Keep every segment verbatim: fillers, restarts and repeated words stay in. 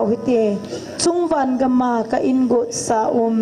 Hiti, chungvan gama ka ingot sa um.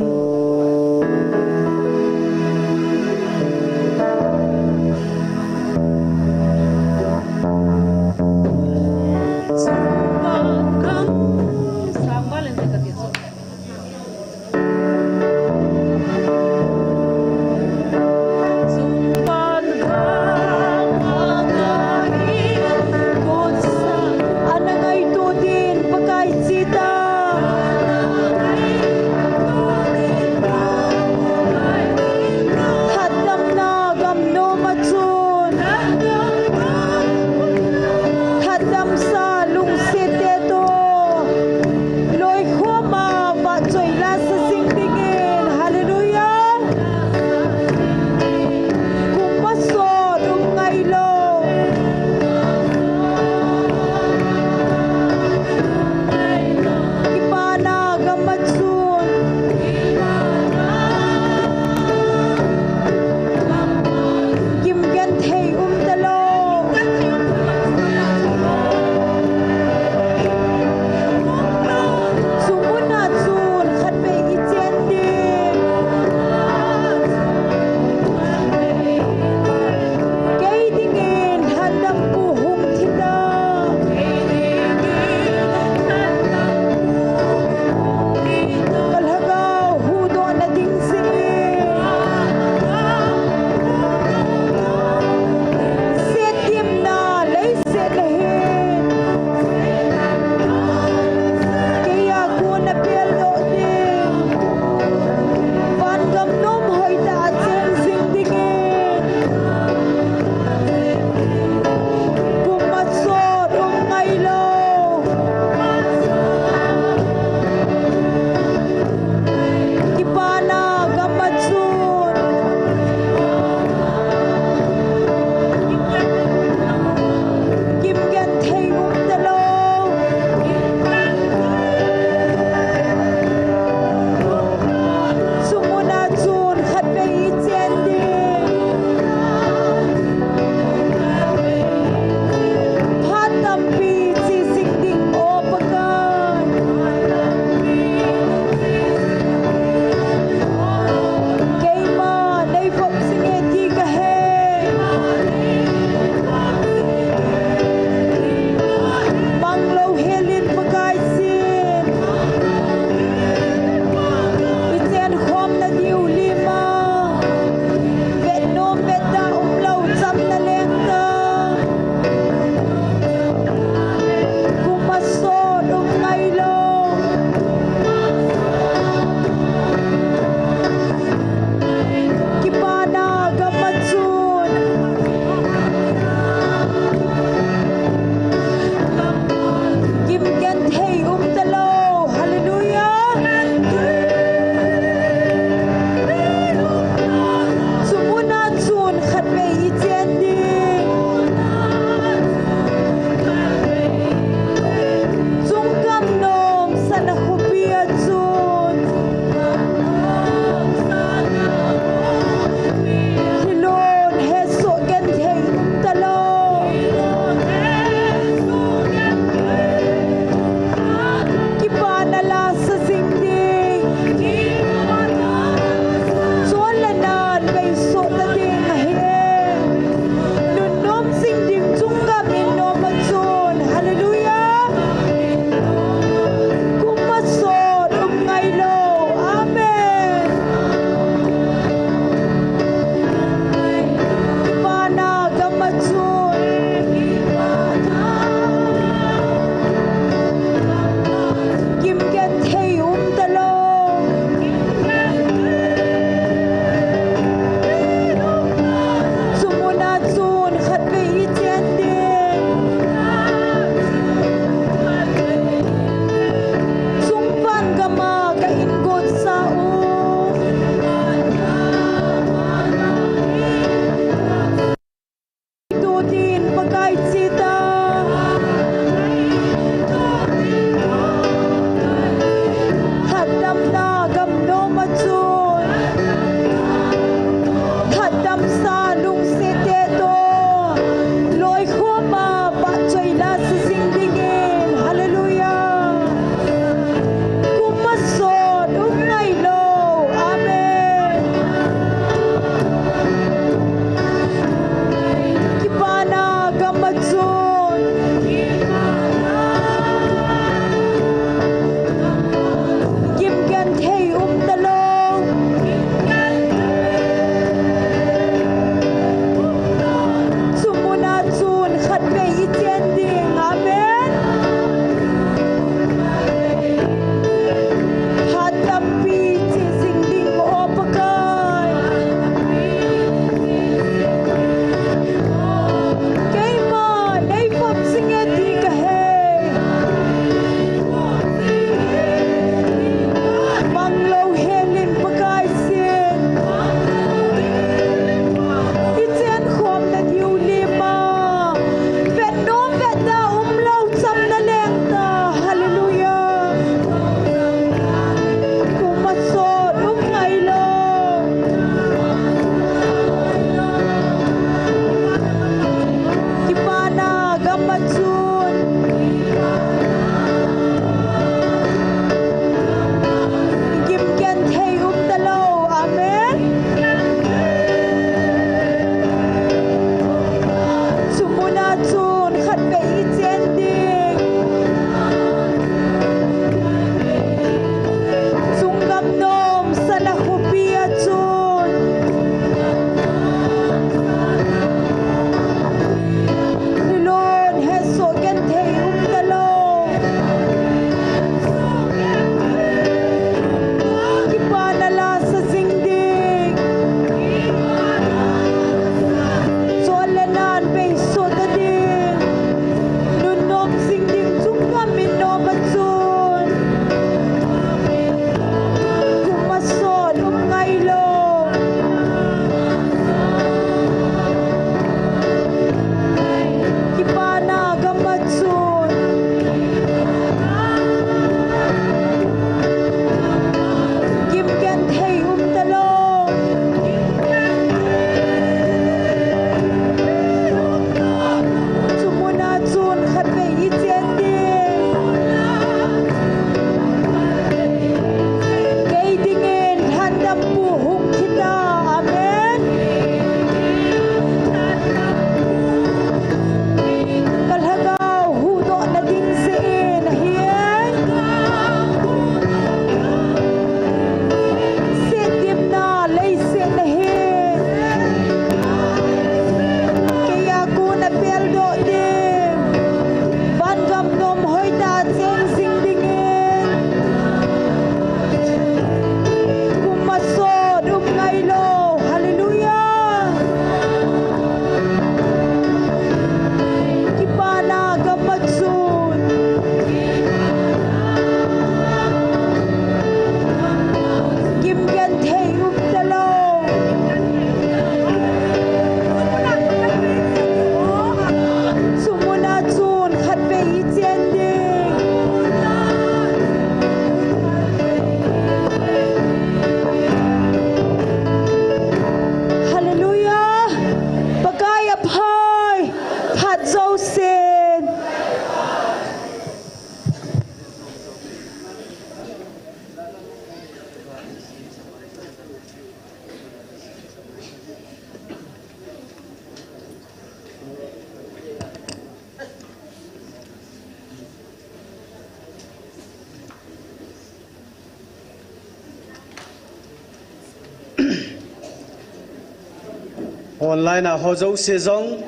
Online a ho jouse jong,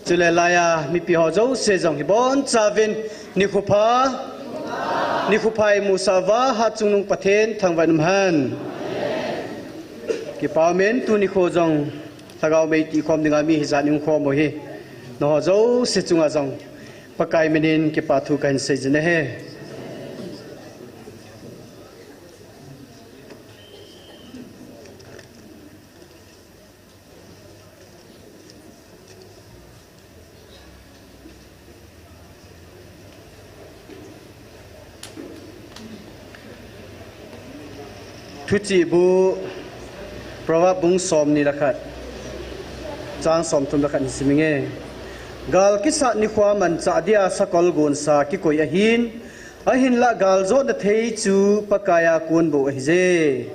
chule laiya mipi ho jouse jong hi bonchauvin nikho pha, nikho pha imusah uva Hatchungnung Pathen thangvah in umhen. Kipa umin tuni kho jong Lhagao Mei tihkhom dinga mi hijat in umkhom u hi nangho jouse chunga jong Pakai minin kipa thu kahin seijin ahi. Thuchih bu, Proverb bung somni le khat, chang somthum le khat hin siminge. Gal kisat nikhoa manchah dia sakol gonsa kikoi ahin, ahinlah galjotna thei chu Pakaiya kon bou ahije.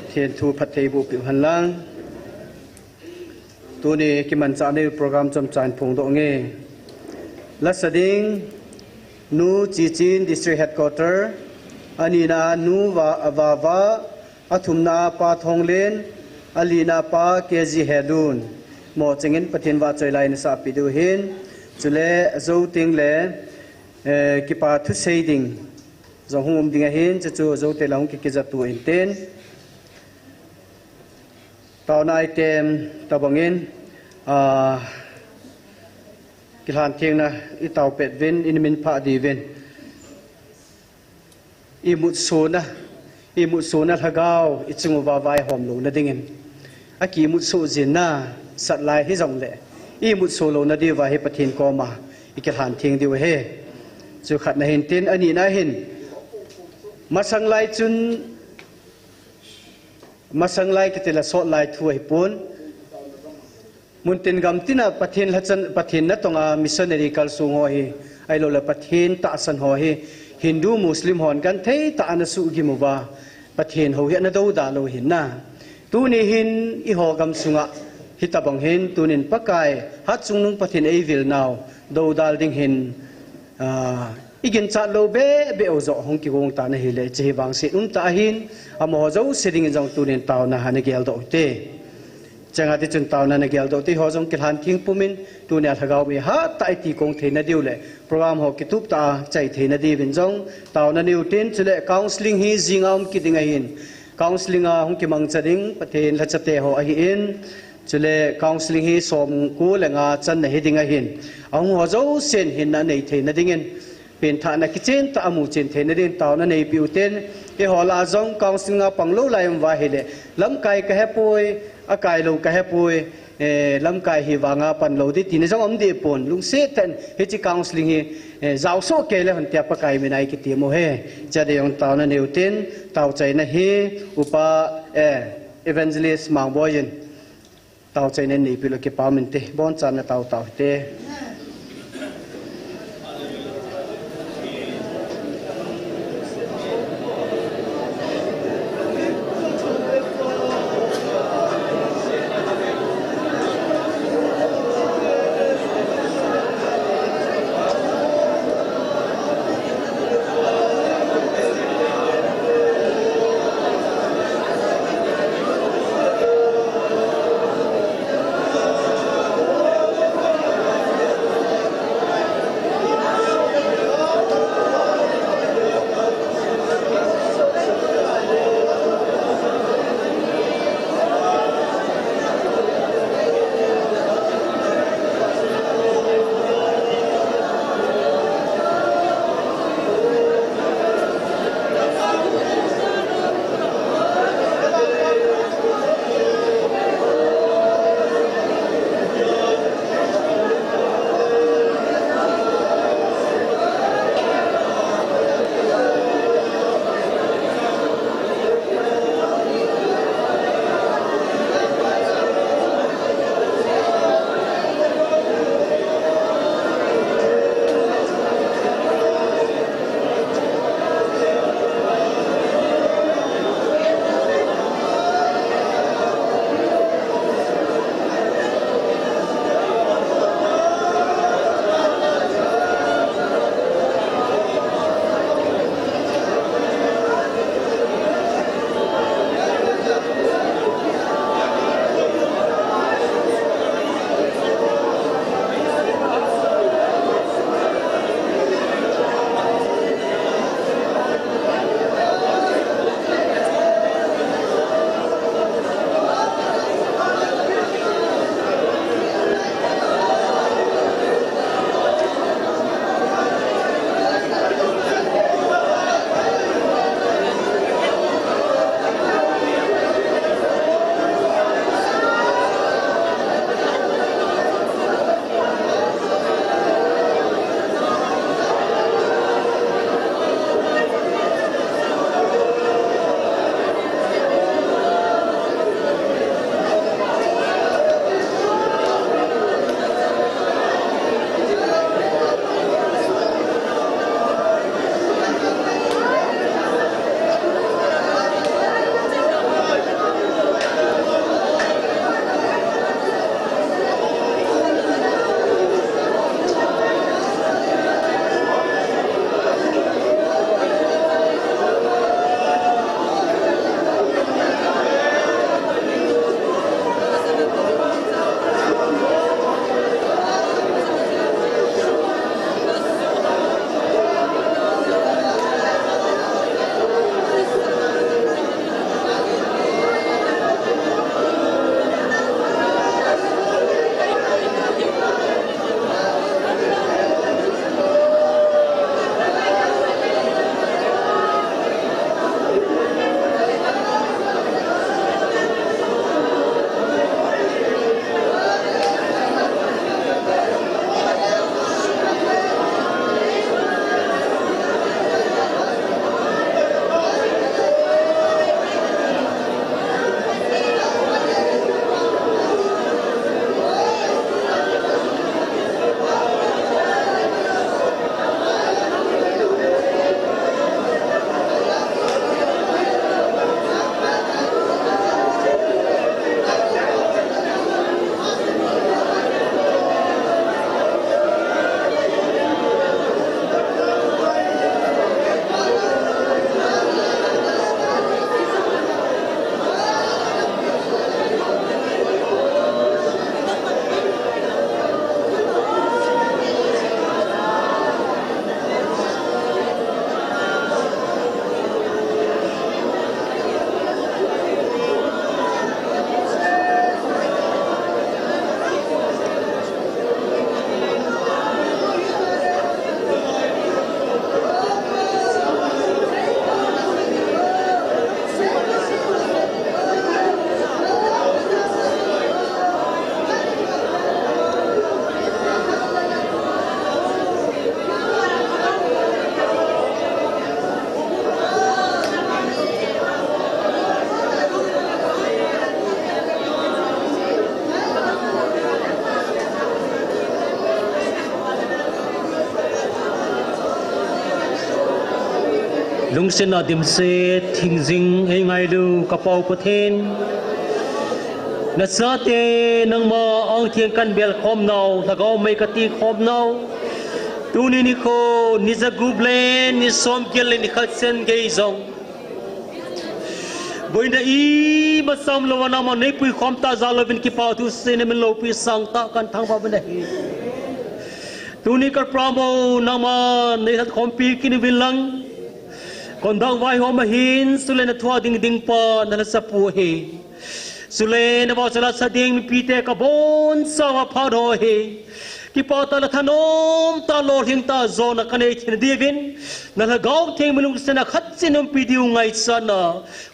Pathen thu phattheiboh peh uhen lang. Tuni kimanchah neiu program chomcha in phongdoh inge. Lasa ding, Nu Chichin, District Headquarter, anina Nu Va, Vava, athumna Pa Thonglen, alina Pa K G Hedun. Mo chengin Pathen vahchoi lai nasahpeh diu ahin, chule ajou tengle, eh, kipa thusei ding jong hung um ding ahin, chuchu ajou tengle hung kikijat u ahin tin. Taona item tobangin, ah, kilhan thengna itao pet uvin, inimitphah diuvin. Imutsuhna, imutsuhna lhagao ichung uva vaihom louna dingin, akimutsuh jinna sat lai hijongle, imutsuh louna diuva hi Pathen koma ikilhan theng diu ahi. Chu khatna ahin tin, anina hin, masang lai chun, masang lai kitile sot lai thu ahipon. Muntin gamtina Pathen lhachan, Pathen natonga missionary kalsong ho hi, ahiloule Pathen tahsan ho hi, Hindu, Muslim hon genthei tah a ana suhgim uva, Pathen hou hi ana doudal u ahin na. Tuni hin eiho gamsunga hitobang hin tunin Pakai Hatchungnung Pathen eivil nau doudal ding hin, ah, iginchat lou beh beh u joh hung kigong tan ahile, hiche hi vangset umtah ahin, amaho jouse dingin jong tunin taona ana geldoh u hite. Changa tichun taona ana geldoh u hite, eiho jong kilhan theng pumin, tunia Lhagao Mei hatah a iti kong theina diu le program ho kitup tah a chai theina diuvin jong taona neiu tin, chule counselling hi jinga um kit ding ahin, counselling a hung kimangcha ding Pathen lhachate ho ahin, chule counselling hi somko le nga channa hiding ahin, ahung ho jousen hinna anei theina dingin, penthahna kichen tah a amu chen theina dingin taona neipeh u tin, eiho lah a jong counselling a panglou lai um uva ahile, lamkai kahepoi, akailou kahepoi, eh, lamkai hi vanga panlou ding tina jong um dehpon, lungset tah in hiche counselling hi, eh, jaosoh keile hon tia Pakai mina ikitem u ahi. Chua ding jong taona neiu tin, taochaina hi Upa, eh, Evangelist Mangboi in taochaina neipeh lou kipa um inte, bonchan natao tao hite. Lungsetna dimset, hingjing eingailu ka Pa u Pathen. Nachate nangma angtheng kanbel khom nau, lhagao mei kati khom nau. Tuni nikho, ni jagup le ni somget le ni khat chen gei jong, boina imasang umlou a nangman neipui khom tah jal uvin kipa thu seiyin namin loupi sangtah kathangvah uvin ahi. Tuni ka Pa u, nangman neilhatkhompi kit uvin lang, kondoh vaihom ahin, chule nathua ding ding pa nalhasapu ahi. Chule navahchoi lhasa ding mipite kabonchauva phat ho hi kipah tah le thanom tah, lolhing tah jona kanei theina diuvin, nalhagao theng mi lungsetna khat cheh umpi diu ngaichatna,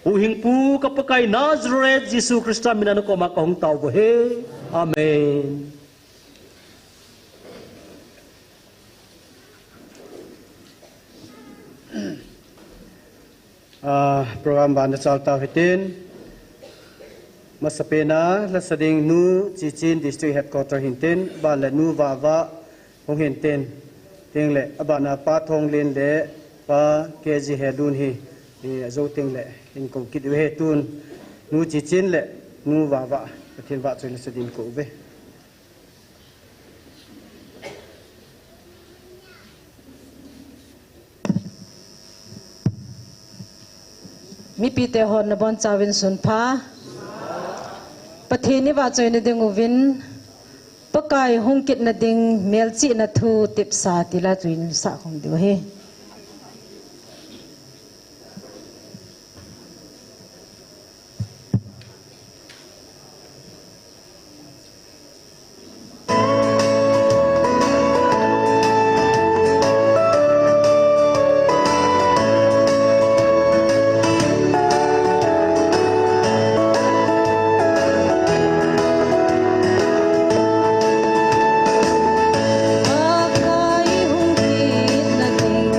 huhhingpu ka Pakai Nazareth Jesu Christa mina nakoma kahung tao uve. Amen. Ah, program ban nachal tau hitin. Masapen a lhasa ding Nu Chichin, District Headquarter hintin, ban le Nu Vahvah hung hintin. Tin le, aban a Pa Thonglen le Pa K G Helun hi, eh, ajou tin le, hin kou kit uve tun. Nu Chichin le Nu Vahvah, Pathen vahchoi lhasa ding kou uve. Mipite hon nabonchauvin sunpha. Pathen ivahchoina ding uvin, Pakai hung kitna ding melchihna thu tepsa tila chu insah khom diu ahi. Pakai hung kitna ding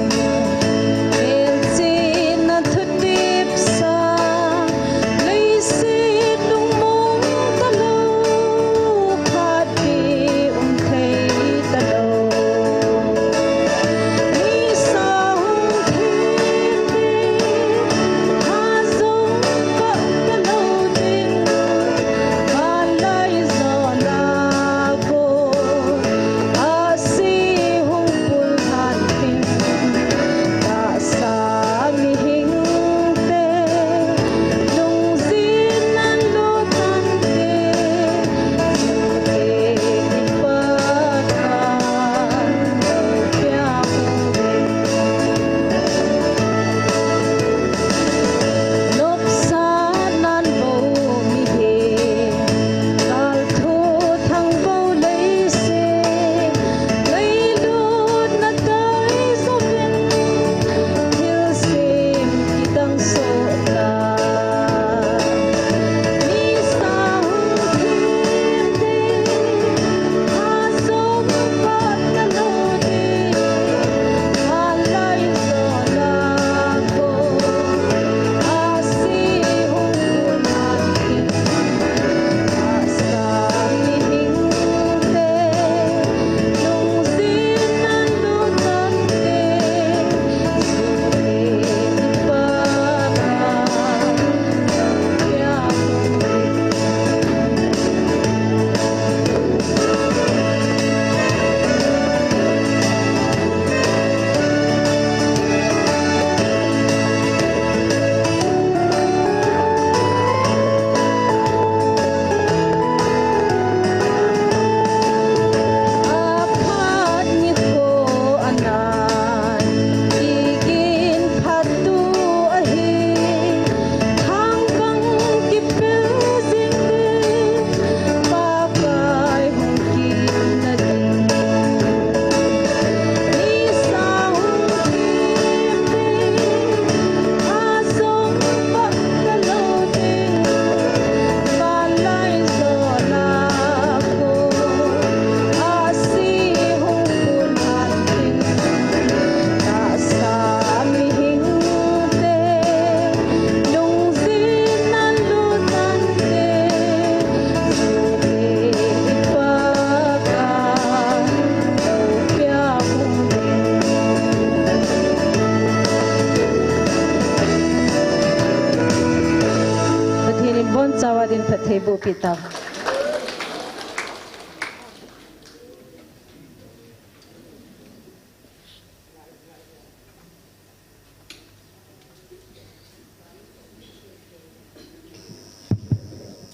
Ibu Peter.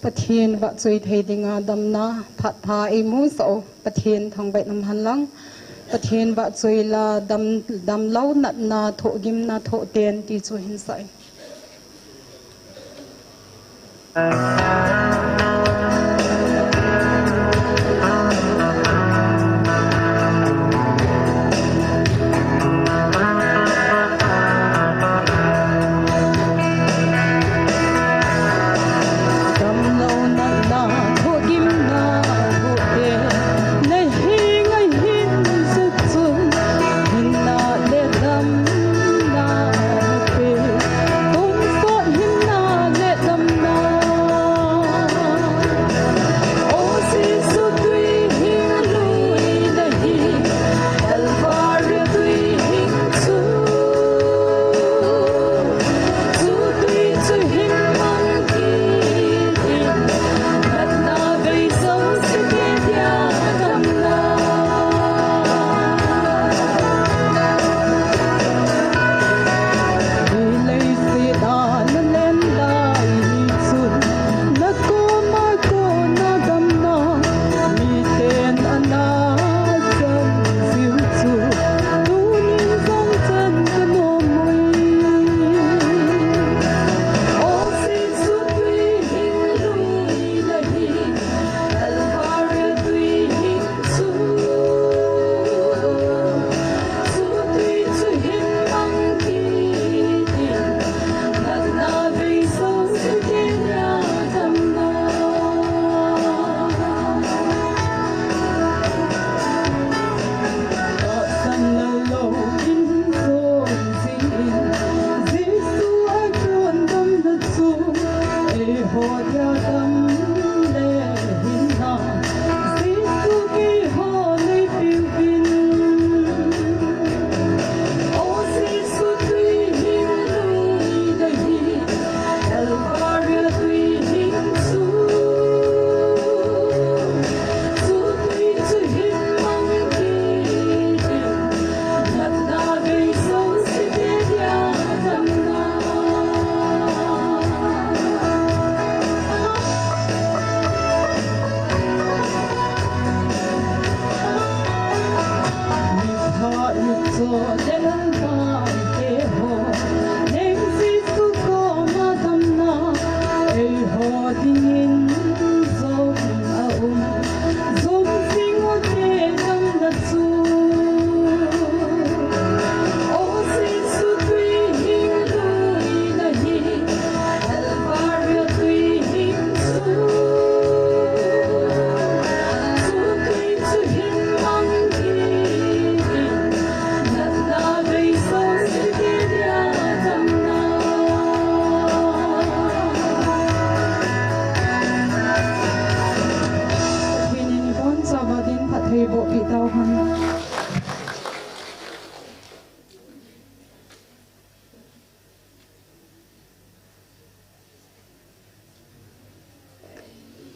Pathen vahchoi thei dinga damna phat pha eimusah u, Pathen thangvah in umhen lang. Pathen vahchoi la dam, damlou natna thohgimna thoh ten ti chu hinsah in.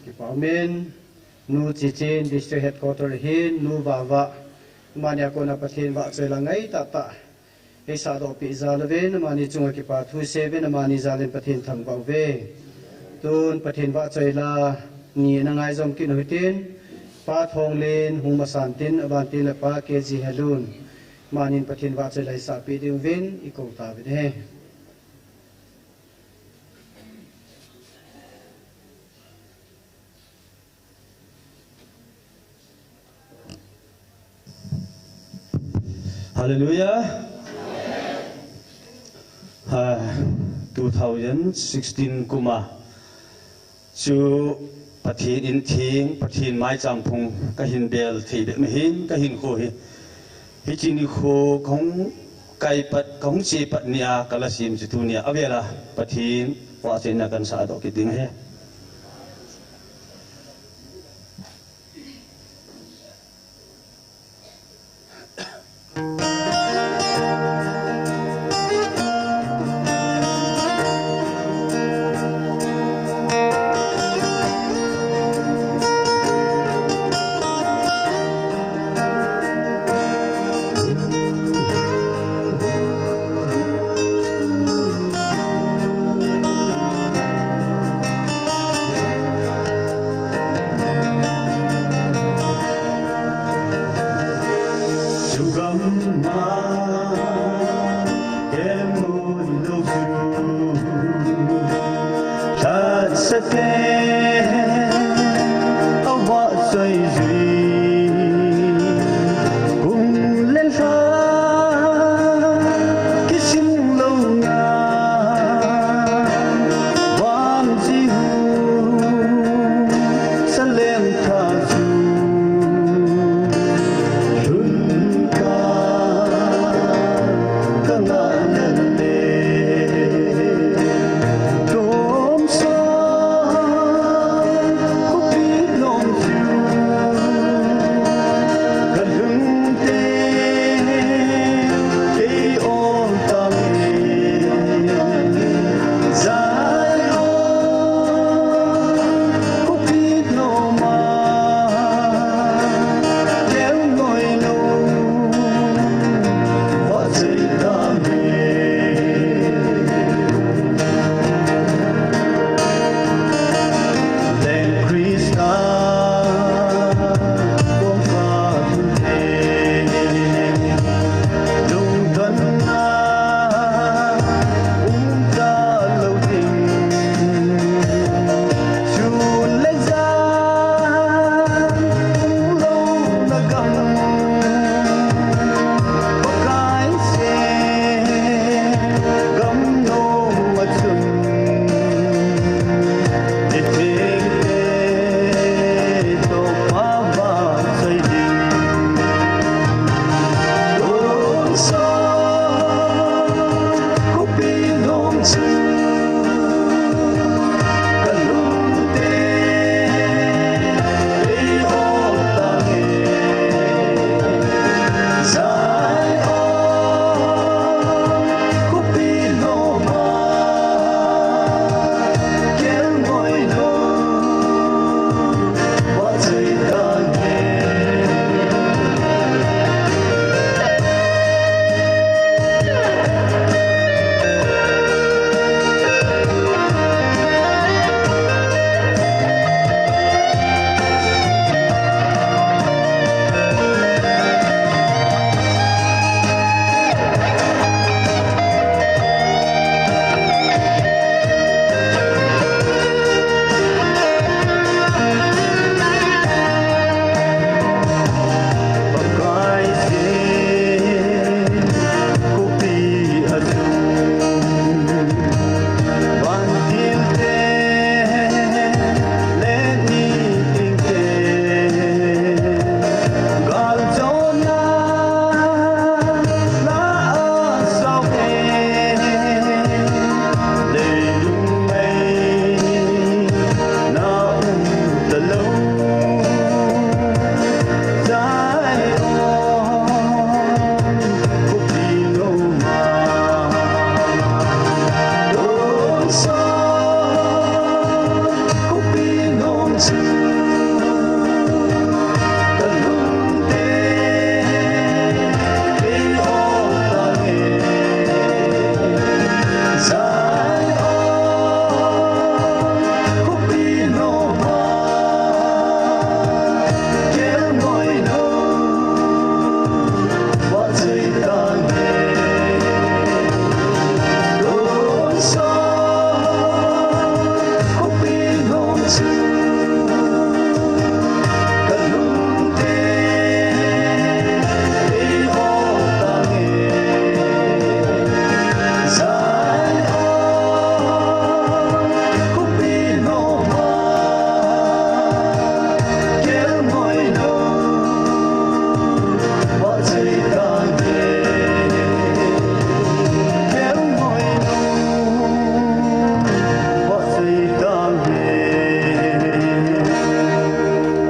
Kipa umin, Nu Chichin, District Headquarter hin, Nu Vava, amani a kona Pathen vahchoi la ngai tahtah eisahdohpeh jal uvin, amani chunga kipa thu seiyuvin, amani jalin Pathen thangvah uve. Tun Pathen vahchoi la ni ana ngaijom kit u hitin, Pa Thonglen hung masan tin, abantin le Pa K G Helun, amanin Pathen vahchoi la eisahpeh diuvin ikou tauvin ahi. Hallelujah. Ha, two thousand sixteen kuma chu Pathen in theng, Pathen maicham phung kahin bel thei bep ahin, kahinkho hi hiche nikho kahung kaipat, kahung chepat nia kala sem chu tunia avela Pathen vahchoina kahin sahdoh kit ding ahi.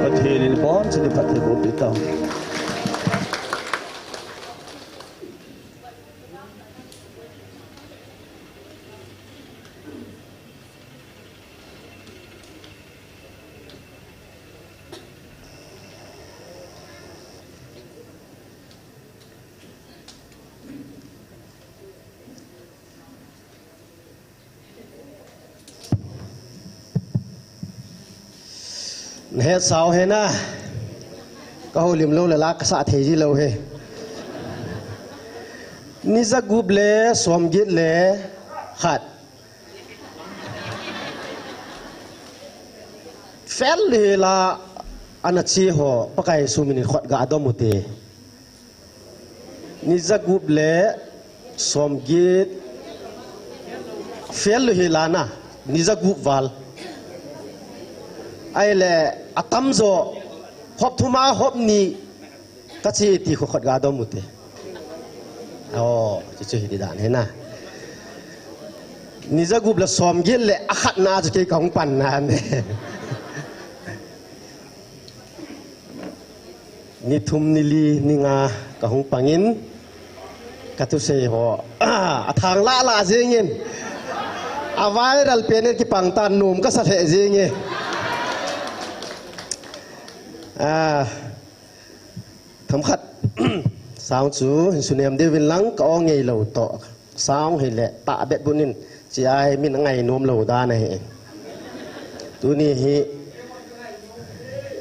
Pathen in abonchauvin phattheiboh peh tau. Nahet sao he na. Ka houlim lou le la kasah thei ji lou he. Ni jagup le somget le khat. Fel hela ana che ho, Pakai Jesu minin khut ga dom ute. Ni jagup le somget. Fel hela na, ni jagup val. Ahile atamjo, hop thum a hop ni. Ka che ti khu khut ga dom ute. O, chu chu hi ti dan hi na. Ni jagup le somget le akhat na chu kei ka hung pan na ne. Ni thum, ni li, ni nga ka hung pangin. Ka thusei ho. A thang la la jingin. A viral pen in kipang tan nom ka sa lheh jinge. A, Themkhat, sound chu hin sunem deuvin lang ka ong ngei lou toh. Sound hi le ta bet bunin, chi ai min ngai nom lou dan ahi. Tuni hi,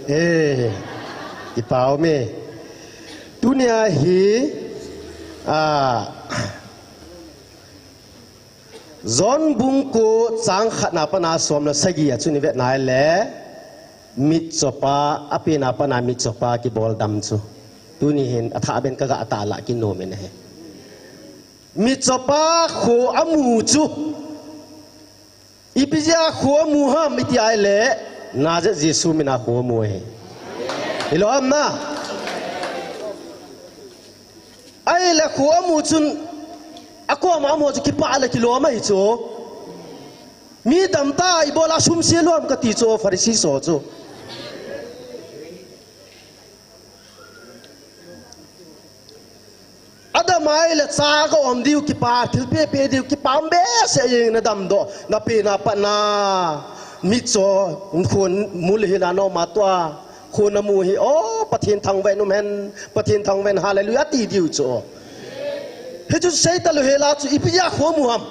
eh, i pau me. Tuni a hi, a, John bung ko chang khat na pana som le sagi a chu ni vet nai le, mitchopa, a pen a pana mitchopa kibol dam chu. Tuni hin a thah ben ka ga ta la kin nom in ahi. Mitchopa kho a mu chu. Ipi jeh a kho a mu ham iti ai le, Nazareth Jesu min a kho a mu ahi. Hilou ham na. Ahile kho a mu chun, a koma a mu chu kipah le kilom ahi chu. Mi dam ta, ibola sum se lom ka ti chu, Pharisee ho chu. A dam ai le cha ka um diu kipa, thil pe pe diu kipa um behseh jeng na dam doh, na pen a pana. Mitcho, khun mu le hin a nom a tua. Khun a mu hi, o, Pathen thangvah in um hen, Pathen thangvah in, hallelujah, ti diu chu. Hichu sei talou hela chu, ipi jeh a kho a mu ham.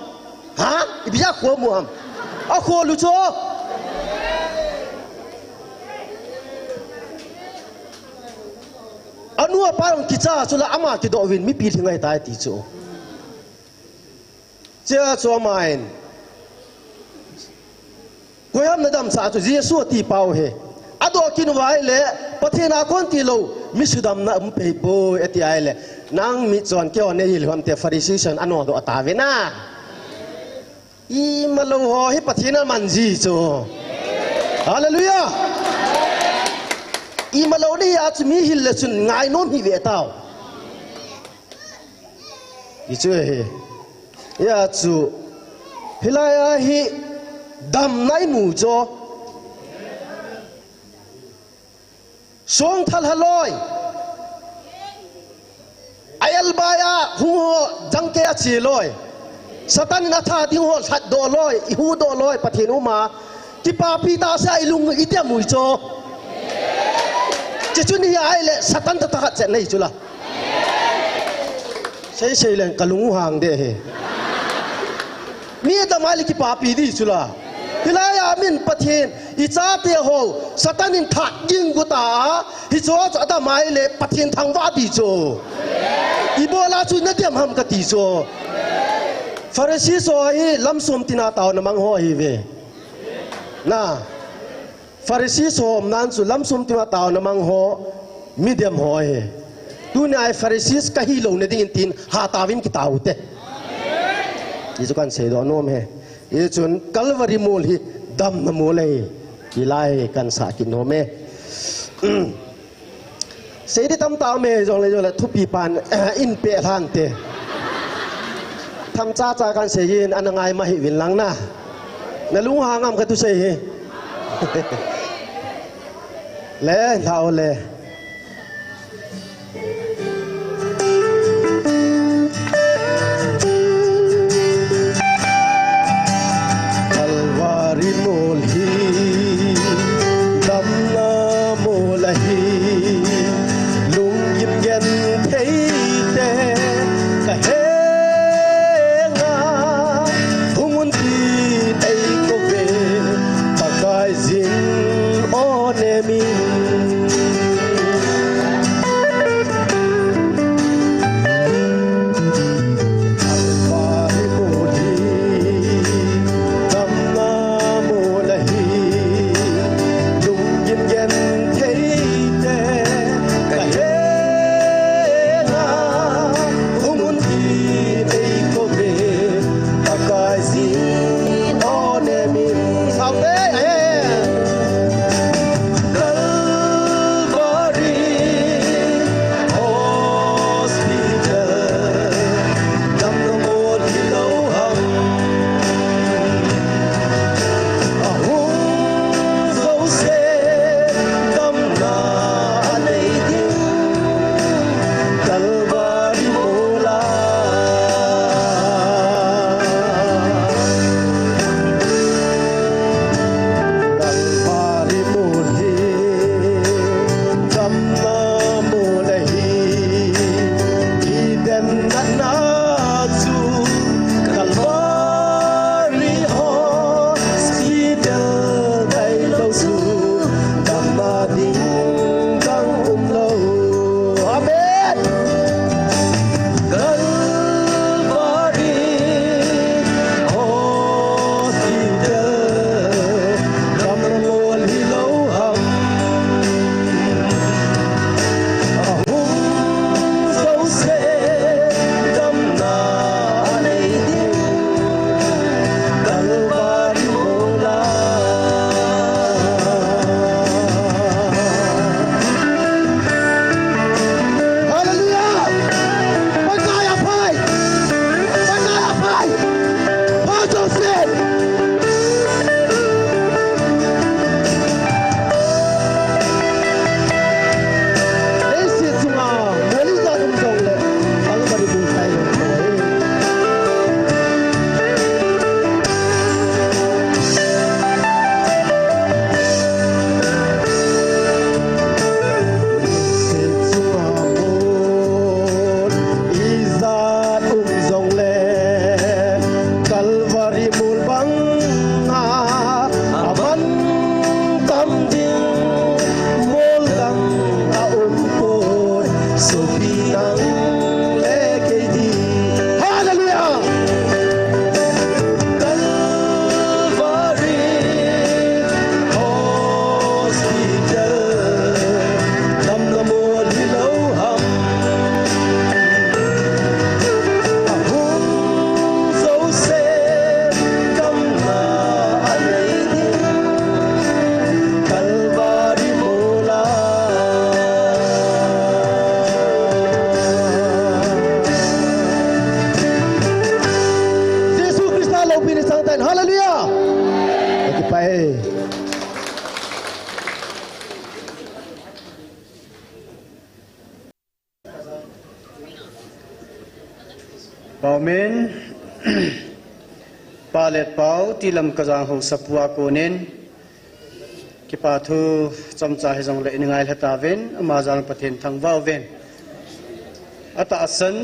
Ha? Ipi jeh a kho a mu ham. A kho lou chu. A nu a pa jong kicha chu la ama kidoh uvin mipi lhing ahi tai ti chu. Chea chu amahin. Koi ham na damsah chu Jesu ati pau hi. A doh kin uva ahile, Pathen a kon tilou, mi sudamna um pei poi, ati ahile. Nang mitchon keiho nei hil ham ti Pharisee chun a nodoh tauvin a. Imalou ho hi Pathen a man ji chu. Hallelujah. Imalou ni a chu mi hil le chun ngai nom hi ve tau. Hichu hi. Hia chu. Hilai a hi damna i mu chu. Song thal ha loi. A elbai a hung ho jangkei a che loi. Satan in a tha ding ho lhat doh loi, i hu doh loi, Pathen um a. Kipapi ta sa i lung i dia mui chu. Che chu ni ahile Satan ta ta khat chet nei chu la. Sei sei leng ka lung u hang de he. Mi a dam ai le kipapi di chu la. Hilai a min Pathen, i chate ho, Satan in that ging gu ta, hichu chu a dam ai le Pathen thangvah di chu. Ibola chu na diam ham ka ti chu. Pharisee ho hi lamsum tina taona mang ho hi ve. Na. Pharisee ho umnan chu lamsum tima taona mang ho, mi diam ho ahi. Tuni a Pharisee ka hilou na dingin tin, ha tauvin kitao ute. Hichu kan seidoh nom e. Hichun Calvary mol hi damna mol ahi. Hilai kan sah kit nom e. Sei di tamtah um e, jongle, jongle, thupi pan, in pe lhan te. Tham cha cha kan sei in, ana ngai ma hi vin lang na. Na lung hang am ka thusei hi. Le, lau le. Calvary mol hi damna mol ahi, lunggim genthei te ka henga, hung un tin ei kou ve, Pakai jin o ne min. Sopi tang le kei ding. Hallelujah. Calvary Hospital. Damna mol hilou ham. Ahung jouse damna anei ding. Calvary mola. Jesu Christa loupina chang tan. Hallelujah. Kipah e. Pau men. Pa le Pau, ti lam ka jang ho sapua konin. Kipa thu chomcha hijongle i ngailha tauvin, ama jal Pathen thangvah uvin. Atahsan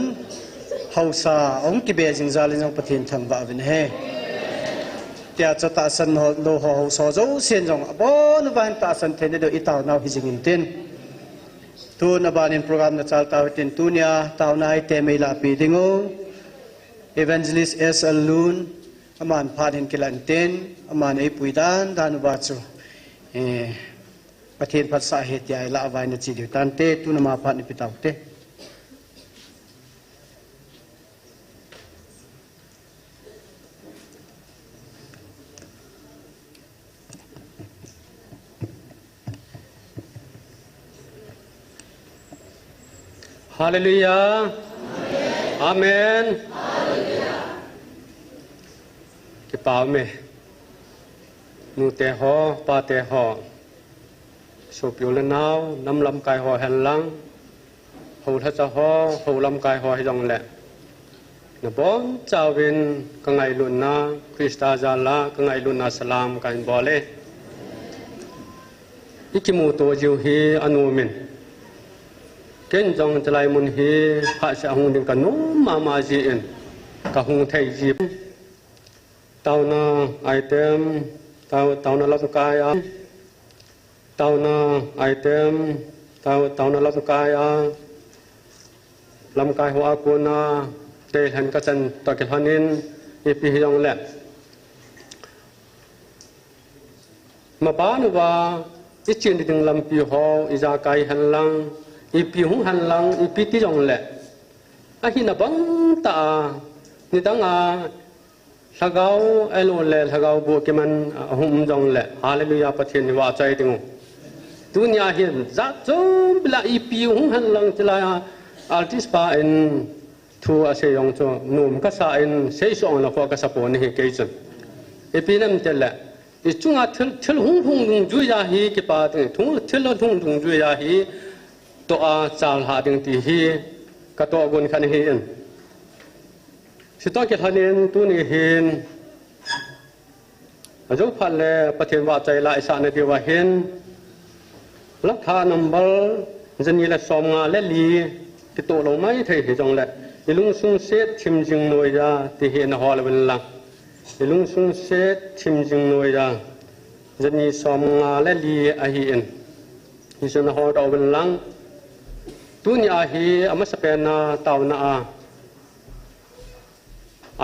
haosa hung kibe jing jal in jong Pathen thangvah uvin ahi. Tia chu tahsan lou ho haosa jousen jong abon uva hin tahsan theina diu i taonau hi jing intin. Tun abanin program na chal tau hitin, tunia taona item eilahpi ding u Evangelist S L Lun, aman phat hin kilan tin, aman eipui dan dan uva chu, eh, Pathen phatsah ahi tia ilah uva ina chi diu tante, tun ama phat ina pe taute. Hallelujah. Amen. Kipah e. Nute ho, pate ho. Sopi u le nao, nam lamkai ho hen lang, hou lhacha ho, hou lamkai ho hijongle, nabonchauvin ka ngailutna, Christa jal a ka ngailutna salam kahin bol e. I kimuto jiu hi anom in. Ken jong chulai mun hi phatseh a hung ding ka nom mama jin, ka hung thei ji. Taona item, tao-, taona lamkai a. Taona item, tao-, taona lamkai a. Lamkai ho a kona, tei lhen ka chan toh kilhonin, ipi hijongle. Maban uva, i chin ding lampi ho, ijakai hen lang, ipi hung hen lang, ipi ti jongle. Ahina bang tah a, nidang a, Lhagao, ahilou le, Lhagao boh kiman, a, hung um jongle. Hallelujah, Pathen hi vahchoi ding u. Tunia hin, jat chom pila ipi hung hen lang chulai a, artist pa in thu asei jong chu, nom kasa in, sei song la kho kasa pon ahi kei chun. Ipi nam tile, i chunga thil, thil hung lhung dungjui a hi, kipa ding, thil hung lhung dungjui a hi, toh a chal lha ding ti hi, ka tohgon khat ahi in. Chutoh kilhonin tuni hin, ajou phat le Pathen vahchoi la isahna diuva hin, Lhacha number jani le somnga le li, kitoh lou maithei hijongle, i lungsung set thim jing noiya, ti hi na hol uvin lang. I lungsung set thim jing noiya, jani somnga le li ahi in. Hichu na hol doh uvin lang. Tunia hi amasapen a taona a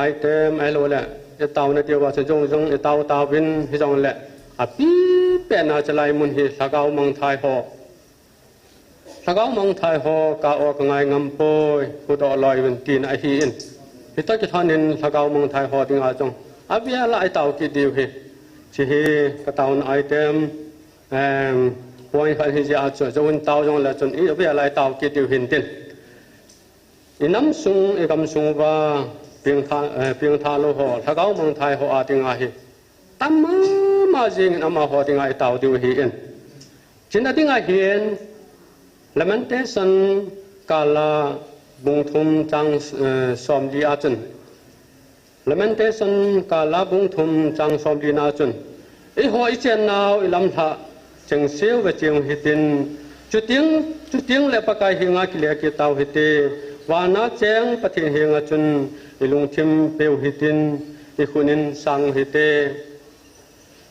item ahilou le, i taona diuva chu jong jong i tao tauvin hijongle, apipen a chulai mun hi Lhagao mangthai ho. Lhagao mangthai ho ka o ka ngai ngam poi, huhdoh loi uvin tina ahi in. Hitoh kilhonin Lhagao mangthai ho dinga jong, avel a i tao kit diu hi. Hiche hi ka taona item, em, point khat hi jeh a chu, jouvin tao jongle chun, i avel a i tao kit diu hin tin. I nam sung, i gam sung uva, pengthah, eh, pengthah lou ho, Lhagao mangthai ho a dinga hi. Tam mama jingin amaho dinga i tao diu ahi in. Chuna dinga hin, Lamentation kala bung thum chang, eh, somli a chun. Lamentation kala bung thum chang somli na chun. Eiho i chennau i lamlhah chengse uve cheng u hitin. Chuteng, chuteng le Pakai henga kile kit tau hite. Vana cheng Pathen henga chun i lungthim peu hitin. I khut in sang u hite.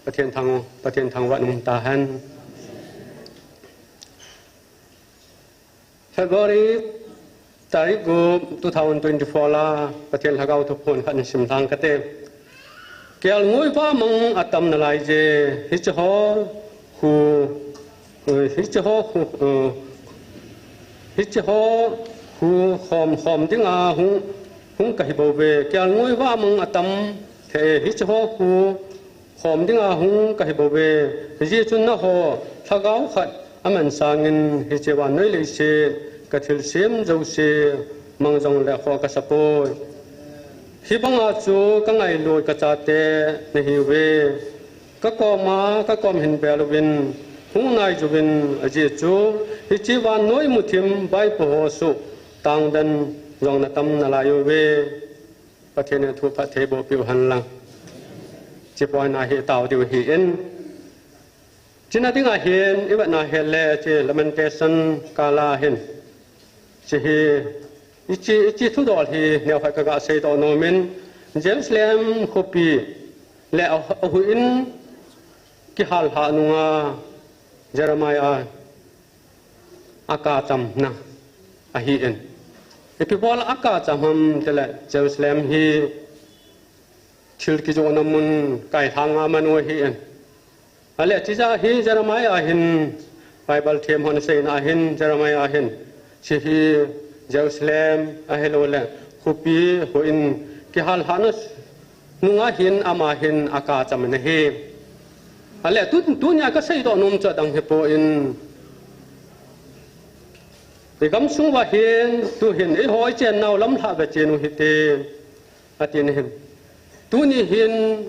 Pathen thang, Pathen thangvah in um tahen. February tarik gup two thousand twenty-four la Pathen Lhagao thuphon khat nasim lhang kate. Kelngoi vamang atam nalai je, hiche ho khu, eh, hiche ho khu, eh, hiche ho khu khom khom dinga hung, hung kahi bouve. Kelngoi vamang atam the, hiche ho khu khom dinga hung kahi bouve. Hijeh chun nangho lhagao khat aman sangin hiche vannoi leiset kathilsem jouse mang jongle khoh kasapoi. Hibanga chu kangailut kachate nahiuve. Kakoma, kakom hin vel uvin, hung nai uvin, ajeh chu hiche vannoi muthim vaipo ho suh tangden jong natam nalai uve. Pathen in thupha theiboh peh u henlang. Hiche point a hi tao diu ahin. Hiche na dinga hin, ivetna hile, hiche Lamentation kala hin. Hiche hi, hiche, hiche thudol hi neokhat kaga seidoh nomin, Jerusalem khopi le a, ahuh in kihal lhah nunga Jeremiah akacham na ahin. Ipi bol a akacham ham tile Jerusalem hi thil kijohna mun kailhang a man u ahin. Ahile, hiche jeh a hi Jeremiah hin, Bible them hon aseina a hin, Jeremiah hin, hiche hi Jerusalem, ahilouleh, khopi, huh in, kihal lhahna nunga hin, ama hin, akacham in ahi. Ahile, tu, tunia kaseidoh nom chu adang hipon, igamsung uva hin, tu hin, eiho ichennau lamlhah ve chen u hite. Atin ahin. Tuni hin,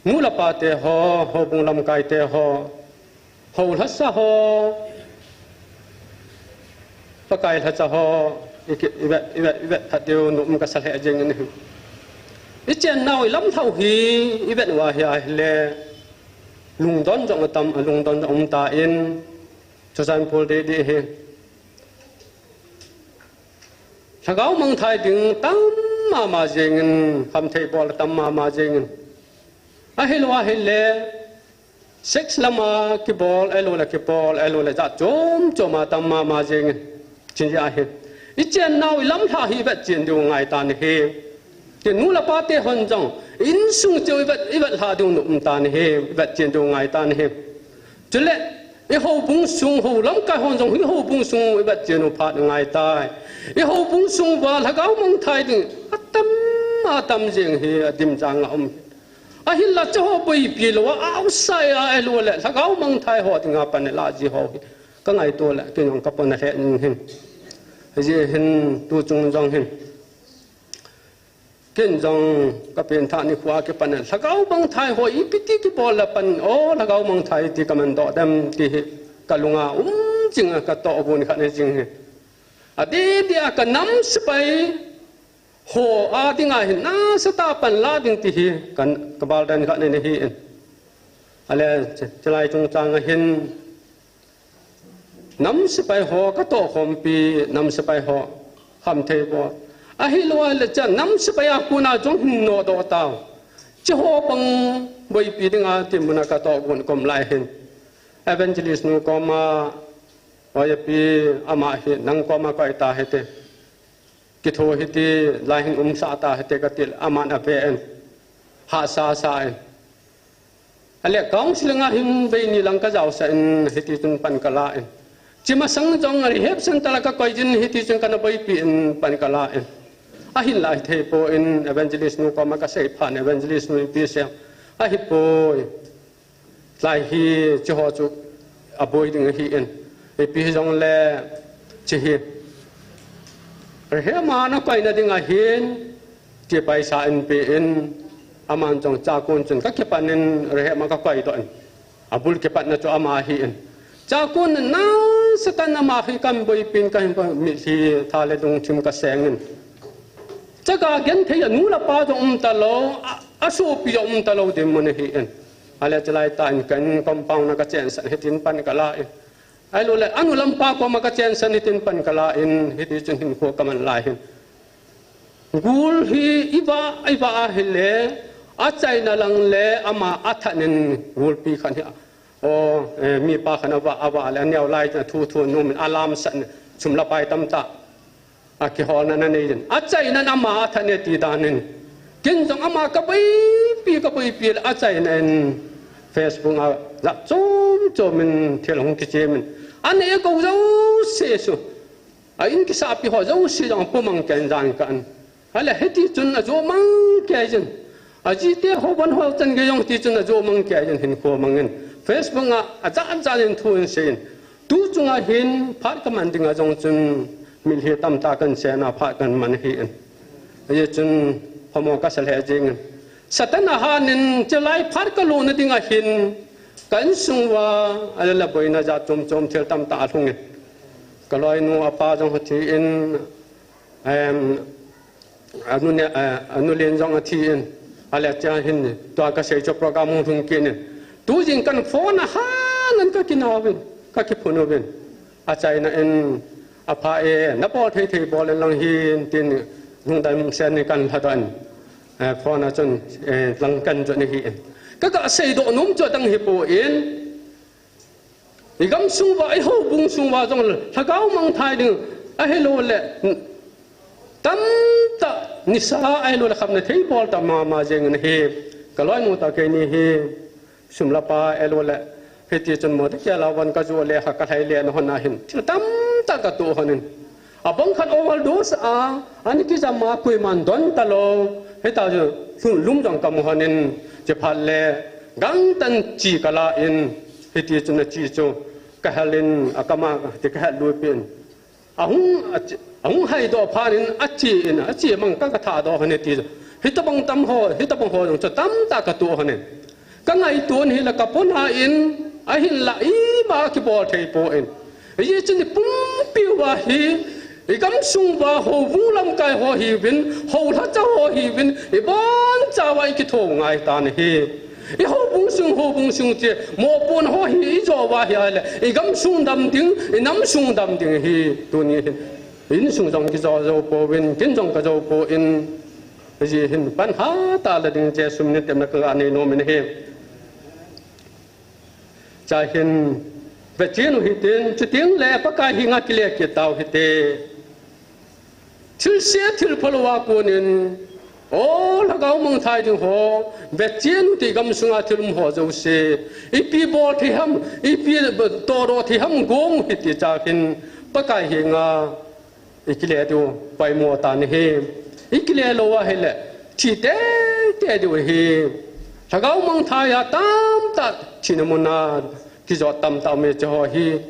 nu le pa te ho, houbung lamkai te ho, hou lhasa ho, Pakai lhacha ho, i ki, i vet, i vet, i vet phat diu nom kasa lheh jeng in ahi. Ichennau ilamlhah u hi, ivet uva hi ahile, lungdon jong atam, lungdon jong um tan, chuchan pul didi hi. Lhagao mangthai ding tam mama jengin, khamthei bol tam mama jengin. Ahilou ahile, sex lama kibol, ahilouleh kibol, ahilouleh jat chom choma tam mama jengin. Hiche jeh a hi. Ichennau ilamlhah hi ivet chen diu ngai tan ahi. Kei nu le pa te hon jong, insung cheh u ivet, ivet lhah diu nom tan ahi, ivet chen diu ngai tan ahi. Chule, i houbung sung, hou lamkai hon jong, hi houbung sung, ivet chen u phat ngai tai. I houbung sung uva, lhagao mangthai ding, atam, atam jeng hi, adim jang a um. Ahinla, hiche ho boipi lou a, outside a, ahilouleh, lhagao mangthai ho dinga pan ilah ji ho hi. Kangaito le, kei jong kapona lheh in hin. Hijeh hin, tu chung jong hin. Ken jong kapen thah nikho a kipan in, lhagao mangthai ho ipi ti kibol le pan, o, lhagao mangthai ti kaman doh dem ti hi kalunga um jing a katoh gon khat ahi jing hi. Adeh deh a kanam sepai ho a dinga hin nasatah a pan la ding ti hi ka, kaval den khat ahi in. Ahile, hiche, hiche lai chungchang a hin, nam sepai ho katoh khompi, nam sepai ho khamthei bol. Ahilou le hiche nam sepai a kona jong hin nodoh tau. Hiche ho bang boipi dinga ti muna katoh gon kom lai hin. Evangelist nu koma, oi api, ama hi nang koma koi ta hite. Kitho hiti, lai hin umsah ta hite kati le, aman ave in. Hahsa sa in. Ahile counseling a hin vei ni lang kajaosah in, hiti chun pan kala in. Hiche masang jong rehab center a kakoi jin, hiti chun kana boipi in pan kala in. Ahinla hithei pon evangelist nu koma kasei phat in evangelist nu ipi asei. Ahipoi. Lai hi hiche ho chu aboi ding ahi in. Ipi hijongle hiche hi. Rehab a ana koina ding ahin, ti paisa in pe in, aman jong chakon chun kakipan in rehab a kakoi doh in. Abul kipatna chu ama ahi in. Chakon nasatah in ama hi kahin boipi in kahin pa mitlhi tha le lungthim kaseng in. Chaga genthei a nu le pa jong um talou, a, asopi jong um talou dinmun ahi in. Ahile hiche lai tah in ka in compound a kachensah in hitin pan kala in. Ahilou le, anu le apa koma kachensah in hitin pan kala in, hiti chun hinkho kaman lai hin. Gul hi ivah, ivah ahile, achaina lang le ama athat in gulpi khat hi. O, eh, mipa khat in avah, avah le, aneo lai chun athu thu nom in alamsah in. sum le pai tamtah a kiholna nanei in, achaina in ama athat e ti dan in, ken jong ama kaboipi, kaboipi le achaina in Facebook a jat chom chom in thil hung kichem in, anei kou jouse chu, a in kisahpi ho jouse jong pumang ken jan ka an. Ahile hiti chun ajo mang kei jin. Ajite ho bon ho chan gei jong hiti chun ajo mang kei jin, hinkho mang in. Facebook a ajat jat in thu in sei in. Tu chunga hin phat kaman dinga jong chun mitlhi tamtah kan sena phat kan man ahi in. Ajeh chun phamo kasa lheh jeng in. Satan a han in chulai phat kalutna dinga hin ka insung uva, ahile boina jat chom chom thil tamtah alhung in. Ka loinu apa jong athi in, em, anu ne, eh, anu len jong athi in, ahile tia hin, tua kasei chu program hung lhung kit in. Tu jingkah phone a han in ka kinau vin, ka kiphun uvin. Achaina in, apha e, nabol thei thei bol in lang hin, tin, lungdam sen in kan lhadoh in. Eh, phone a chun, eh, lang kan jot in ahi in. Ka, kasei doh nom chu adang hipoi in. I gamsung uva, i houbung sung uva jong lhagao mangthai ding, ahilou le, tamtah nisa, ahilou le khamna thei bol ta mama jeng in ahi. Ka loinu tah keini hi, sum le pai, ahilou le, hiti chun mo te kia la van ka ju le ha ka lhai le na hon a hin, thil tamtah ka tuh hon in. Abang khat overdose a, ani kijam a koiman don talou. Hita chu lhun lum jong kamu hon in, chuphat le gangtah in chi kala in, hiti chun achi chu kahel in, akam a ti kahel lui pin. Ahung, achi, ahung haidoh phat in achi in, achi mang ka, ka thahdoh hon in ti chu. Hitabang tam ho, hitabang ho jong chu tamtah ka tuh hon in. Ka ngaito in hile ka pona in, ahinla ima kibol thei poi. Hijeh chun i pumpi uva hi, i gamsung uva houbung lamkai ho hiuvin, houlhacha ho hiuvin, i boncha uva i kitho ngai tan ahi. I houbung sung, houbung sung ti, mopohna ho hi i jo uva hi ahile, i gamsung dam ding, i namsung dam ding ahi, tuni hin. Insung jong kijo jou pouvin, ken jong kajo poi. Hijeh hin pan hatah a la ding Jesu min in tepna ka ga nei nom in ahi. Chua hin, vechen u hitin, chuteng le Pakai henga kile kit tau hite. Thilse thilphalou a kon in, o lhagao mangthai ding ho, vechen u te i gamsunga thil um ho jouse, ipi bol thei ham, ipi todoh thei ham gong u hite chua hin, Pakai henga i kile diu poimo tan ahi. I kile lou ahile, thi teitei diu ahi. Lhagao mangthai a tamtah thina muna kijot tamtah um e, hiche ho hi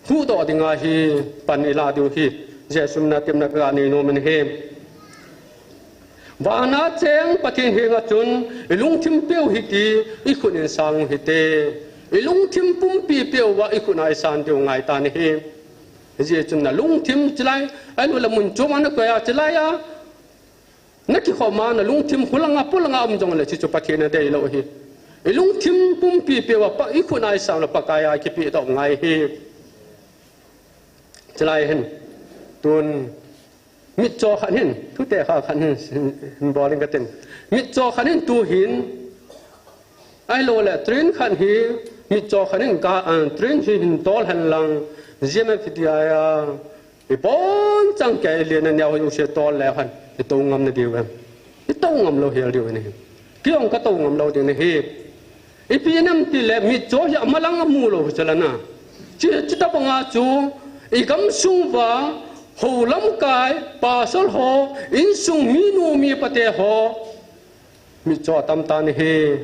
huhdoh dinga hi pan i la diu hi Jesu min a tepna ka ga nei nom in ahi. Vana cheng Pathen henga chun i lungthim peh u hite, i khut in sang u hite. I lungthim pumpi peh uva i khut a i san diu ngai tan ahi. Hijeh chun na lungthim chulai, ahilou le mun chom a na koi a chulai a, na kikhom a na lungthim khulang a, polang a um jong le hiche chu Pathen in adei lou ahi. I lungthim pumpi peh uva pa, i khut a i san le Pakai a kipehdoh ngai ahi. Chulai hin, tun, mitcho khat hin, thuteh khat hin, hin bol in katin. Mitcho khat hin tu hin, ahilou le train khat hi, mitcho khat hin ka, ah, train hi hin tol hen lang, G M F T I a, i bonchauva kei le na neo hi u se tol le hen, i tou ngam na diu em. I tou ngam lou hel diu ahi. Kei jong ka tou ngam lou ding ahi. Ipi jeh ham itile mitcho hi amalang amu lou hi chu la na. Chi, chutobang a chu, i gamsung uva, hou lamkai, pasal ho, insung minu mipa te ho, mitcho atam tan ahi.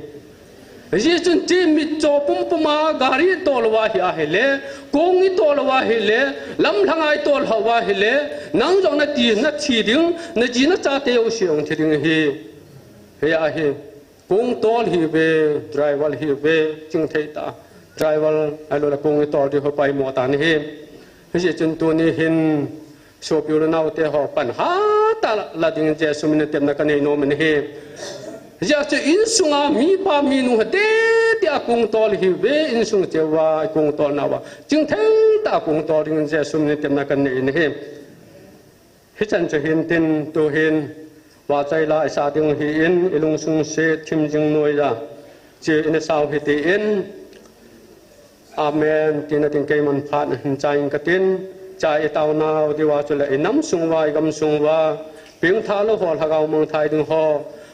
Hijeh chun hiche mitcho pumpum a gari i tol uva hi ahile, kong i tol uva ahile, lamlhang a i tol uva ahile, nang jong na ti, na thi ding, na ji na chate jouse jong thi ding ahi. Hia hi, kong tol hiuve, driver hiuve, chingthei tah a, driver, ahilou le kong i tol diu hi poimo tan ahi. Hijeh chun tuni hin, sopi u le nao te ho pan hatah a la ding Jesu min in tepna ka nei nom in ahi. Hijeh chun insunga mipa minu hi tete a kong tol hiuve, insung cheh uva i kong tol nauva. Chingthei tah a kong tol ding Jesu min in tepna ka nei in ahi. Hichan chu hin tin tu hin, vachoi la i sa ding ahin, i lungsung se thim jing noiya. Chi in i sau hitin, Amen tina ding keiman phat hin chai in katin, Chai i taonau diuva chule i nam sung uva, i gam sung uva, pengtha lou ho, lhagao mangthai ding ho.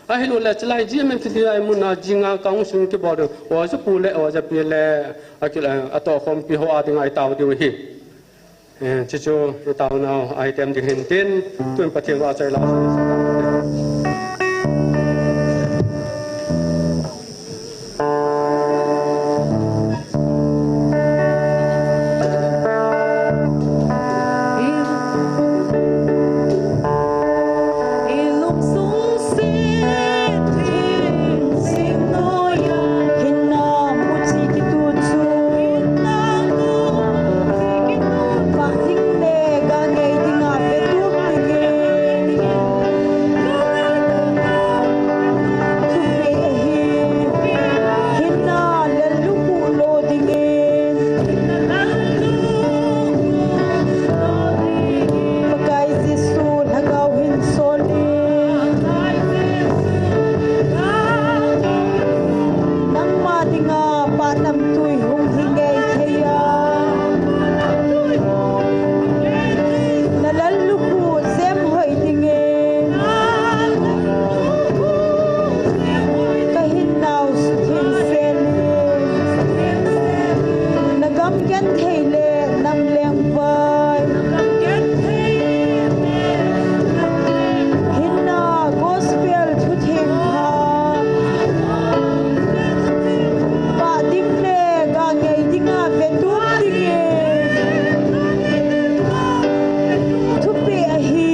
Ahilouleh chulai G M M T D I muna jinga council kibol ding, oja pu le, oja pi le, akil, eh, atohkhompi ho a dinga i tao diu ahi. Eh, chuchu i taonau a hi tem ding hintin, tun Pathen vahchoi la. Pakai Jesu, Lhagao hin sol in. Nangma dinga pahnamtui hung hi ngei thei a. Na lallukhuh sem hoi dingin. Ka hinnau sutheng sel in. Na gam genthei le nam lengvai. Hinna gospel thutheng pha. Pah ding le ga ngei dinga vetup dingin. Thupeh ahi.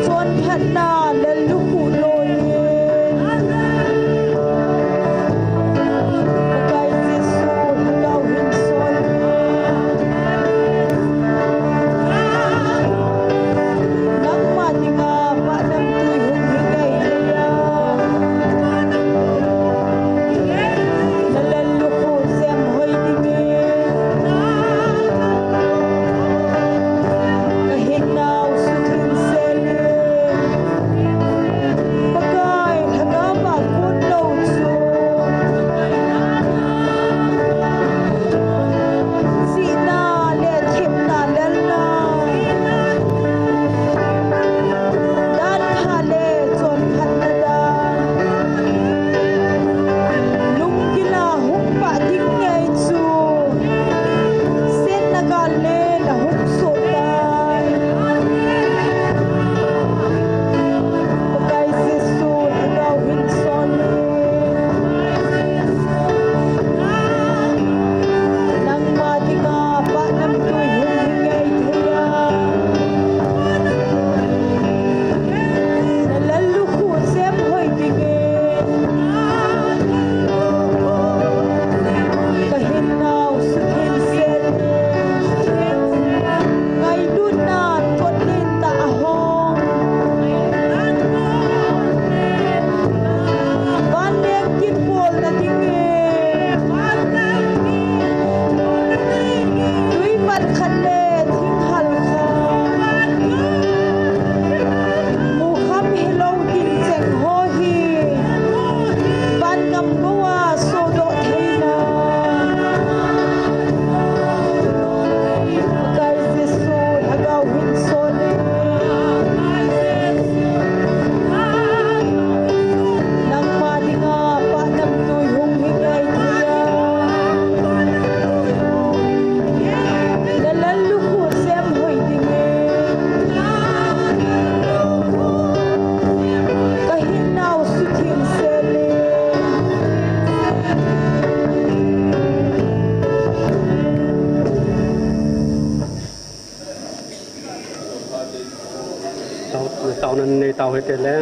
Chonphatna lallukhuh loi. Pakai Jesu, Lhagao hin sol. Nangma dinga pahnamtui hung hi ngei thei a. Na lallukhuh sem hoi dingin. Ka hinnau sutheng sel in. Pakai Lhagao a kon lou chu. Sihna le thepna lelna. Danpha le chonphatna dan. Lunggil a hung pah ding ngei chu. Setna gal le na hung soh tai. Pakai Jesu, Lhagao hin sol in. Nangma dinga pahnamtui hung hi ngei thei a. Na lallukhuh sem hoi dingin. Ka hinnau sutheng sel in. Ngailutna thotlen tah a hong. Vanleng kin bolna dingin. Tui mat khat le thing hal khat. Mukham hilou tin cheng ho hi. Van ngam gou a sodoh theina. Pakai Jesu, Lhagao hin sol in. Nangma dinga pahnamtui hung hi ngei thei a. Na lallukhuh sem hoi dingin. Ka hinnau sutheng sel in. Tao, tao nan nei tao hite le.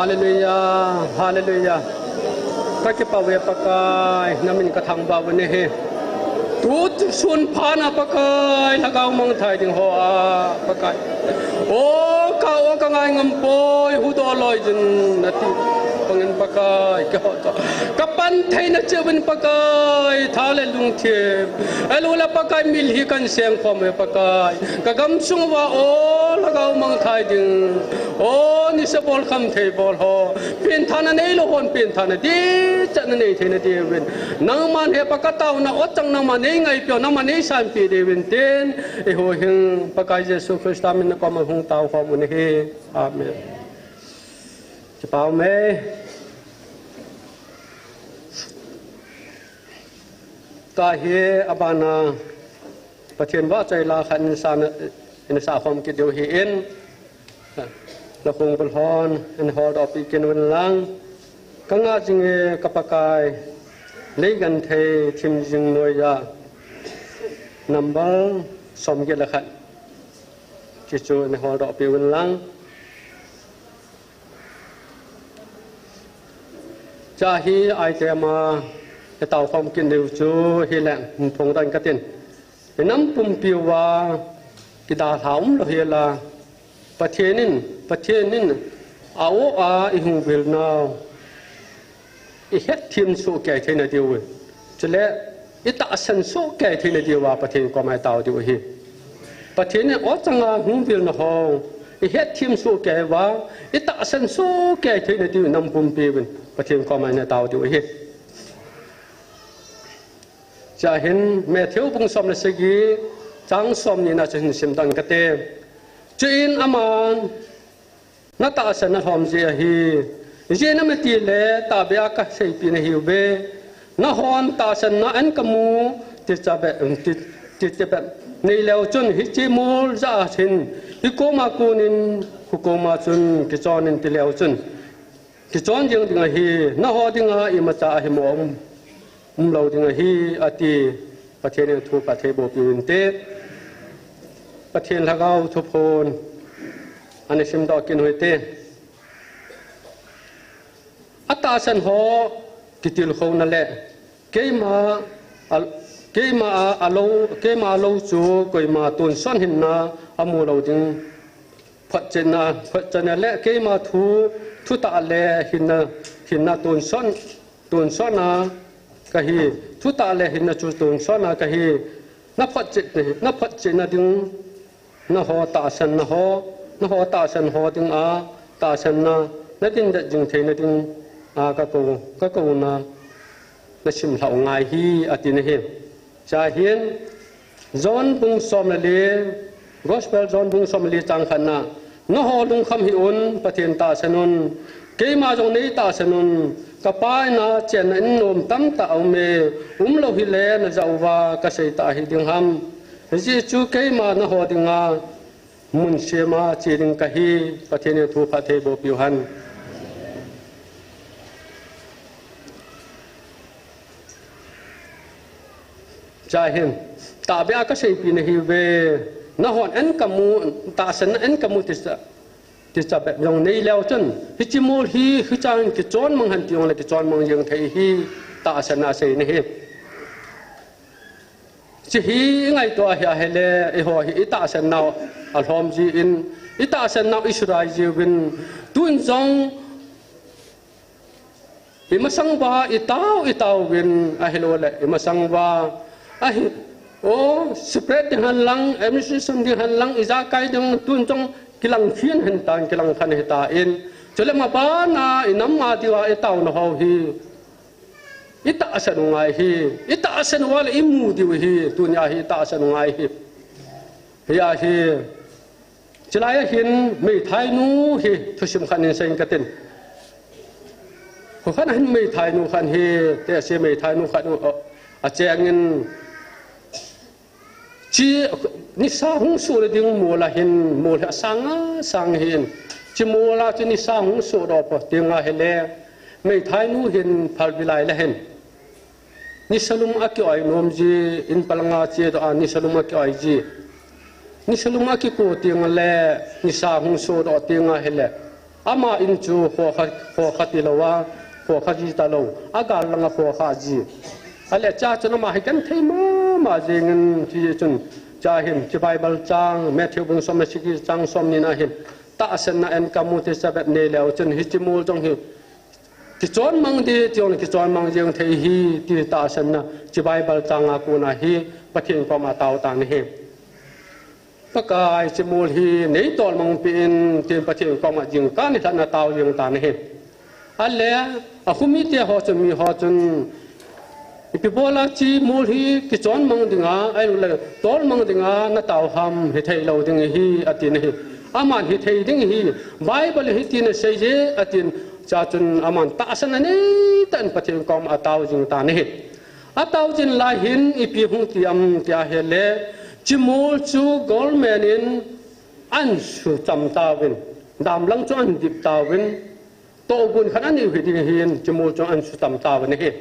Hallelujah, hallelujah. Ka kipah uve Pakai, na min ka thangvah uve ahi. Tusun phat na Pakai, Lhagao mangthai ding hoa, Pakai. O ka, o ka ngai ngam poi, huhdoh loi jin nati. Bangin Pakai, keiho toh ka pan theina cheh uvin Pakai, tha le lungthim. Ahilou le Pakai, mil hi kan seng khom uve Pakai. Ka gamsung uva, o Lhagao mangthai ding. O, nisa bol kham thei bol ho. Pengthahna neilou hon pengthahna dichatna nei theina diuvin. Nangman hepa ka taona, o chang nangman nei ngaipi o, nangman nei sanpi diuvin tin. Eiho hing Pakai Jesu Christa min a koma hung tao khom u ahi. Amen. Kipa ume. Tua hi abana Pathen vahchoi la khat in sa, in sa khom kit diu ahin, la khong bul hon in holdoh pi kit uvin lang. Ka ngah jing e ka Pakai, lei genthei thim jing noiya, number som get le khat. Chuchu in holdoh pi uvin lang. Cha hi item a i tao khom kit diu chu hile, phongdoh ing katin. I nam pumpi uva kidalha umlou hela, Pathen in, Pathen in a o a i hung vil nau i hetthem soh kei theina diu, chule i tahsan soh kei theina diuva Pathen koma i tao diu ahi. Pathen in o chang a hung vil na ho i hetthem soh kei uva, i tahsan soh kei theina diu nam pumpi uvin Pathen koma i tao diu ahi. Chuin Matthew bung som le sagi, chang som ni na chu hin simdoh ing kate. Chuin aman, na tahsan na lhom jeh ahi. Ijeh inem itile, tahbeh a ka seipeh nahiuve. Nahon tahsanna an kamu, ti cha beh, ti, ti, ti beh nei leu chun, hiche mol jah a hin, hikoma konin, hukoma chun, kichon in ti leu chun, kichon jeng ding ahi, naho dinga imacha ahimo um, umlou ding ahi, ati. Pathen in thu phattheiboh piu hinte. Pathen Lhagao thuphon ana simdoh kit u hite. Atahsan ho kitilkhouna le keima a, keima a, alou, keima alou chu koima tonsot hinna amu lou ding. Photchetna, photchetna le keima thu, thutah le hinna, hinna tonsot, tonsotna kahi. Thutah le hinna chu tonsotna kahi. Na photchet, na photchetna ding, naho tahsan, naho, naho tahsan ho dinga tahsanna na dindet jing theina dinga ka kou, ka kouna na simlhah u ngai ahi, ati nahi. Chuin John bung som le li, Gospel John bung som le li chang khatna, naho lungkham hih un, Pathen tahsan un, keima jong nei tahsan un, ka Pa ina chenna in nom tamtah aume, umlou hile najah uva kasei tah hiding ham. Hijeh chun keima naho dinga mun sema che ding kahi, Pathen in thu phattheiboh piu hen. Chuin, tahbeh a kaseipeh nahiuve, nahon an kamu, tahsanna an kamu ti cha, ti cha beh jong nei leu chun, hiche mol hi, hichan kichon mang hen ti jongle kichon mang jeng thei hi, tahsanna asei nahi. Hiche hi i ngaito ahi ahile, eiho hi i tahsan nau alhom jin, i tahsan nau i suhrai jiuvin, tun jong i masang uva i tao, i tao uvin ahilou le, i masang uva ahi, o, separate ding hen lang, administration ding hen lang, ijakai ding tun jong kilang khen hen tan, kilang khen hen tan. Chule mabana i nam a diuva i taona ho hi i tahsan u ngai ahi, i tahsan uva le i mu diu ahi, tunia hi i tahsan u ngai ahi. Hia hi, chulai a hin meithainu hi thusim khat in seiyin katin. Kho khat a hin meithainu khat hi, tehse meithainu khat u, a, achengin, chi, nisa hung soh le ding mol a hin, mol hi asang asang hin. Chi mol a chu nisa hung sohdoh pah ding ahile, meithainu hin phalbi lai le hin nisalum akioi nom ji, in palanga chedoh a nisalum akioi ji. Nisalum akiko teng le, nisa hung sohdoh teng ahile, Ama in chu khokha, khokha tilou a, khokha ji talou, agal langa khokha ji. Ahile cha chun ama hi genthei mama jingin, hijeh chun cha hin hiche Bible chang, Matthew bung som le sagi chang somni na hin, tahsanna enkam u ti chavep nei leu chun hiche mol jong hi kichon mang ding, chon kichon mang jeng thei ahi, ti tahsanna hiche Bible chang a kona hi Pathen koma atao tan ahi. Pakai, hiche mol hi nei tolmang peh in, tin Pathen koma jingkah nilhah in atao jeng tan ahi. Ahile, akhomite ho chun, mi ho chun, ipi bola hiche mol hi kichon mang dinga, ahilouleh tolmang dinga natao ham, hithei lou ding ahi, atin ahi. Aman hithei ding ahi, Bible in hitin asei e, atin, cha chun aman tahsan anei tah in Pathen koma atao jing tan ahi. Atao jing lai hin ipi hung ti am ti ahile, hiche mol chu government in ahin sucham tauvin, damlang chu ahin dip tauvin, tohgon khat anei u hiding ahin, hiche mol chu ahin sucham tauvin ahi.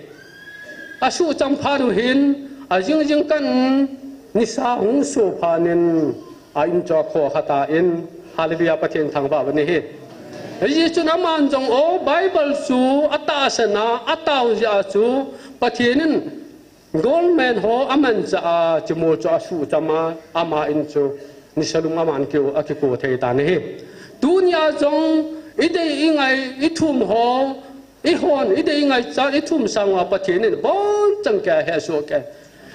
Asucham phat u hin, ajing jing kah in nisa hung so phat in, a in chu akhokha tan, Hallelujah, Pathen thangvah uvin ahi. Hijeh chun aman jong o Bible chu atahsan a, atao jeh a chu Pathen in government ho amanchah a, hiche mol chu asucham a, ama in chu nisa lum aman kiko, akiko thei tan ahi. Tunia jong idei ingai, ithum ho, ihon, idei ingaichat, ithum sang uva Pathen in abonchan keiya ahesoh kei.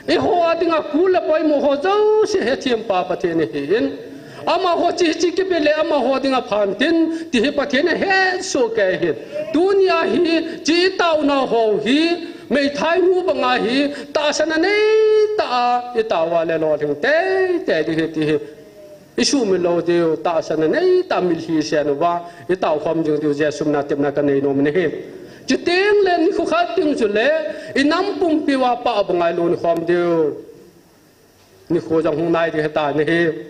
Eiho a dinga kul le poimo ho jouse hethem pa Pathen ahin. Amaho hiche, hiche kipe le amaho dinga phan tin, ti hi Pathen in ahesoh kei ahin. Tunia hi, hiche itaonau ho hi, meithai nu banga hi, tahsan anei tah a, itao uva le lolhing teitei ding ahi ti hi. Isumil lou diu, tahsan anei tah a mitlhi sen uva, itao khom jing diu, Jesu mina tepna kanei nom in ahi. Chuteng le nikho khat ding chule, inam pumpi uva pah banga ilhun khom diu. Nikho jong hung nai ding ahitai ahi.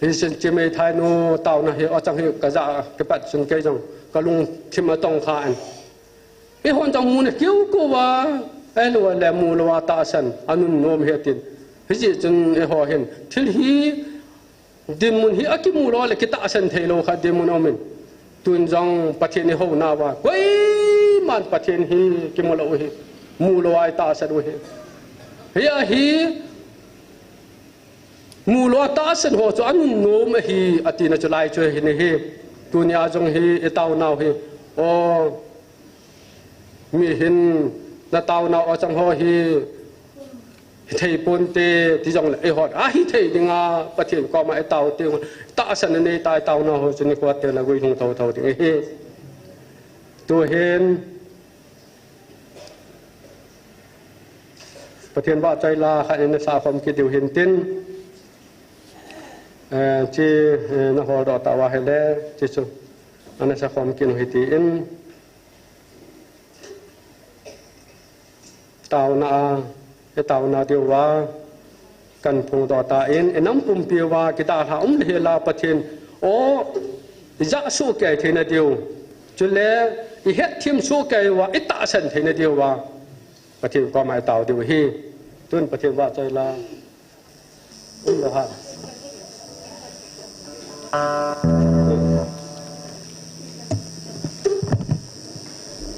Hichun hiche meithai nu taona hi, achang hi kajah a kipat chun kei jong kalungthim atong khan. Eihon jong muna kiu kou va, eilou le mu lou a tahsan anunnom ahi tin. Hijeh chun eiho hin thil hi dinmun hi akimu lou le kitahsan thei lou khat dinmun aumin. Tun jong Pathen ihouna uva, koiman Pathen hi kimu lou u ahi, mu lou a itahsan u ahi. Hia hi, mu lou a tahsan ho chu anunnom ahi, atina chu lai chu ahi nahi. Tunia jong hi itaonau hi, o, mi hin nataonau achang ho hi, hithei ponte, ti jongle, eihon ahithei dinga, Pathen koma itao teng, tahsan anei tah a itaonau ho chu nikho teng le guilhung thotho ding ahi. Tuhin, Pathen vahchoi la khat in nasa khom kit diu hintin, eh, hiche, eh, nahol doh tauva ahile, hiche chu, anasa khom kit u hitin, taona a, itaona diuva, kahin phongdoh tan, inam pumpi uva, kidalha um le hila Pathen, o, ijah soh kei theina diu. Chule, ihetthem soh kei uva, itahsan theina diuva, Pathen koma itao diu ahi. Tun Pathen vahchoi la. Um lou ham.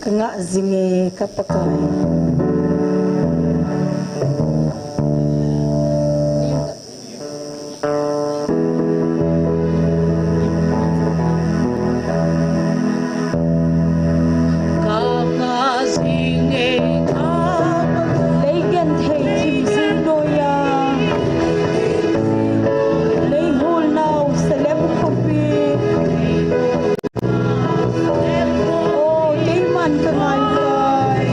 Ka ngah jing e ka Pakai. Ka ngah jing e ka Pakai. Lei genthei thim jing noiya. Lei hol nau, Salem khompi. O, keiman ka ngai tai.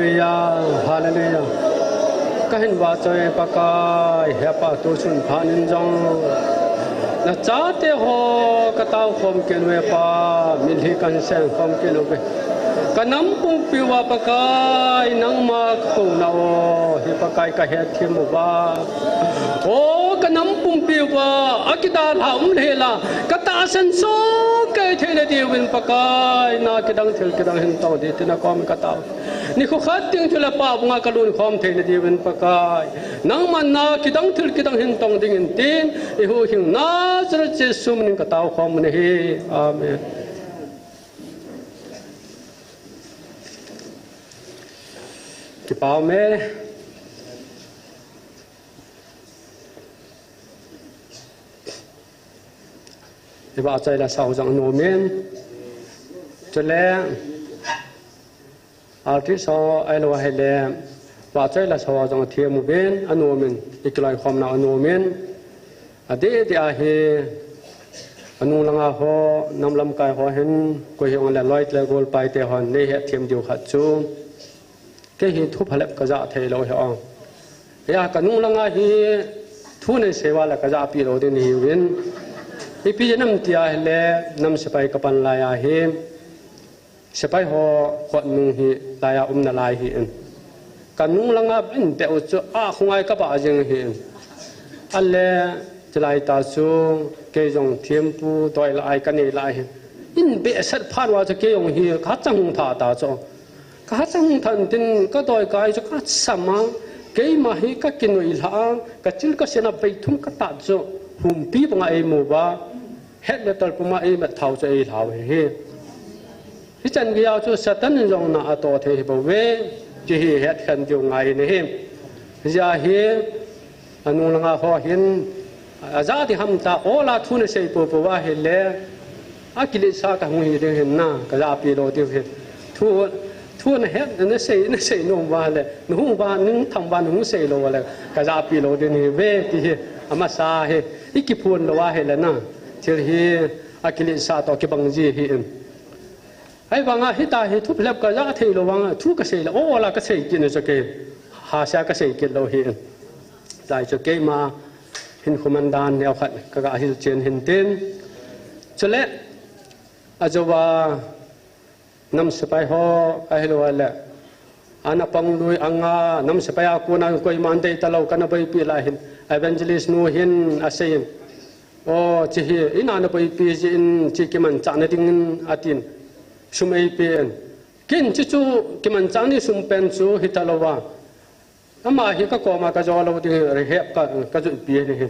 Hallelujah, hallelujah. Kahin vahchoi Pakai, Hepa, tusun phat in jong nachate ho katao khom kit uve Pa, mitlhi kahin sem khom kit uve. Kanam pumpi uva Pakai, nangma kakou nau hi Pakai kahet them uva. O kanam pumpi uva, akidalha um lheh la, katahsan soh kei theina diuvin Pakai, na kidang thil kidang hin tong ding tin nakom katao. Nikho khat ding thilha pabunga kalun khom theina diuvin Pakai, nangman na kidang thil kidang hin tong dingin tin, ihuhhing Nazareth Jesu minin katao khom u ahi. Amen. Kipa um e. Ivahchoi la sao jong anom in. Chule, artist ho ahilou ahile, vahchoi la sao jong athem uvin, anom in, ikiloikhomna anom in. Adeh deh ahi, anung langa ho, nam lamkai ho hin, koi hijongle loi le gol paite hon, nei hetthem diu khat chu. Kei hi thu phalep kajah thei lou hi o. Hia kanung langa hi thu nei sei uva le kajahpi lou ding nahiuvin. Ipi jeh ham tia ahile nam sepai kapan lai ahi. Sepai ho khut nung hi laiya um nalai ahin. Kanung langa in deu chu akhongai kabah jing ahin. Ale chulai ta chu kei jong thempu doi lai kanei lai ahi. In behseh phat uva chu kei jong hi kachang hung tha ta chu. Kachang than tin kadoi kai chu kasam a, keima hi kakinoi lha a, kachil kasen a bei thum katat chu, humpi banga eimu uva, het le tol puma eimat thau chu eilhau ahi. Hichan geiya chu Satan in jong na atoh thei hibou ve, ti hi hetkhen diu ngai ahi. Hijeh hin, anung langa ho hin, ajah ding ham ta, ola thu nasei popo uva ahile, akiletsah kahung hi ding ahin na, kajahpi lou diu ahi. Thu, thu nahet, nasei, nasei nom uva le, nahung uva, nahung tham uva, nahung sei lou uva le, kajahpi lou ding nahi uve, ti hi, amasa hi, ikiphon lou ahile na, thil hi, akiletsah toh kibang ji ahin. Ahivanga hitia hi thu phalep kajah thei lou vanga, thu kasei le, ola kasei kit na chu kei, hahsa kasei kit lou ahin. Lai chu keima, hinkho mandan neokhat, kaga hilchen hintin. Chule, ajouva, nam sepai ho, ahilou le, ana pang lui anga, nam sepai a kona koiman dei talou, kana boipi lai hin, evangelist nu hin, aseiyin. O, chi hi, ina naboipi jeh in, chi kimanchahna dingin, atin, sum eipen. Ken chi chu, kimanchah ni sum pen chu, hita louva. Ama hi kakoma kajo lou ding, rehab ka, kajutpi ahi.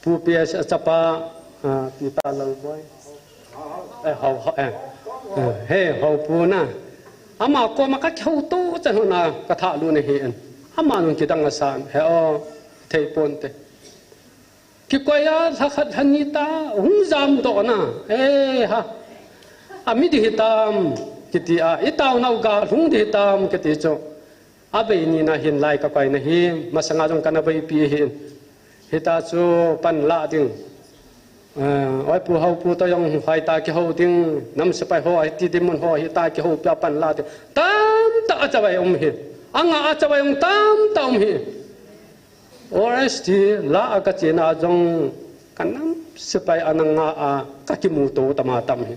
Pu P S a chapa, a, Peter Lalboi. Eh, hou, hou, eh. Eh, he, hou pu na. Ama koma kakihou to chan hona kathalut ahin. Ama nung kidang asan, he o, thei ponte. Kikoi a, lha khat lha ni ta, hung jamdoh na. Eh, ha. Ami ding hitam, kiti a, itaonau ga lhung ding hitam, kiti chu. Avei nina hin lai kakoina hi, masanga jong kana boipi ahin. Hita chu panla ding. Eh, oi pu hou pu toh jong hoitah kihou ding, nam sepai ho, hiti dinmun ho, hita kihoupi a panla ding. Tamtah achavai um ahi. Anga achavai um tamtah um ahi. O S T la a kachena jong kanam sepai ana nga a kakimuto tama tam ahi.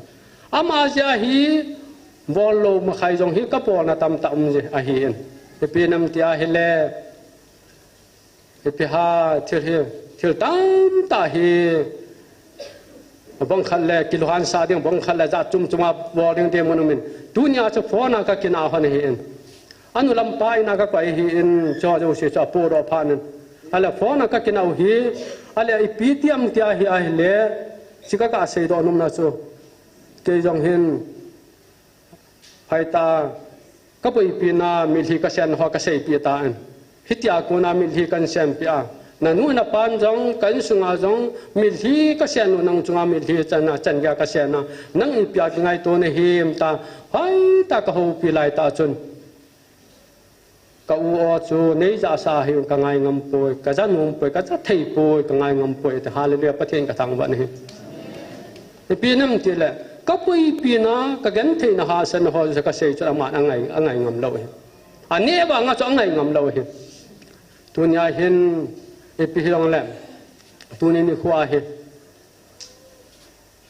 Ama jeh a hi bol lou makhai jong hi kabolna tamtah um ji ahin. Ipi nam tia ahile, ipi ham thil hi, thil tamtah hi, bang khat le kilunghan sah ding, bang khat le jat chom chom a bol ding dinmun um in. Tunia chu phone a kakinah hon ahin. Anu lampa in a kakoi ahin, chu jouse chu apodoh phat in. Ale phone a kakinah u hi, ale ipi ti ham tia hi ahile, chi kaga seidoh nomna chu. Kei jong hin, hoitah, kaboipi na mitlhi kasen ho kaseipeh tan. Hitia kona mitlhi kahin sempi a. Nanu napan jong, ka insunga jong, mitlhi kasen u nang chunga mitlhi chan a, chan geiya kasen a. Nang ipi a kingaito nahim ta, hoitah kahoupi laitah chun. Ka u o chu neijahsa hi kangai ngam poi, kaja nom poi, kaja thei poi, kangai ngam poi, ti hallelujah, Pathen kathangvah nahi. Ipi nam tile, kaboipi na, kagenthei na hahsatna ho chu kasei chu aman angai, angai ngam lou ahi. Aneh vanga chu angai ngam lou hi. Tunia hin ipi hijongle, tuni nikho hi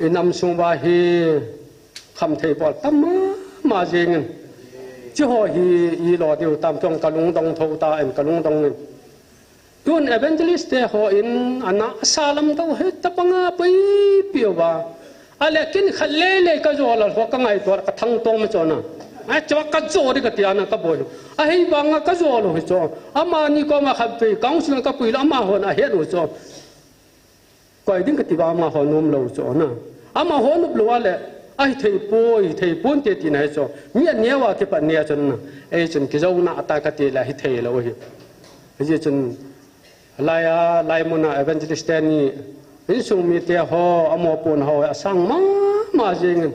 inam sung uva hi khamthei bol tam mama jengin. Hicheho hi ilo diu tam, chong kalungdong tho tan, kalungdong in. Tun evangelist te hon ana salam tau hi tabanga pui piuva. Ale kin khat lele kajo lal ho kangaito, kathangtom chona. Achu kajo di katia na kaboi. Ahivanga kajo lou hi chu. Amani koma khat pui, council kapui lou amahon ahet u chu. Koi ding kati uva amaho nom lou chu na. Amaho nop lou ale, ahithei poi, hithei ponte tina hi chu. Mi aneo a kipat neo chun na. Ei chun kijouna ata kati le hithei lou hi. Hijeh chun lai a, lai muna evangelist teni, insung mite ho, amopohna ho asang mama jengin.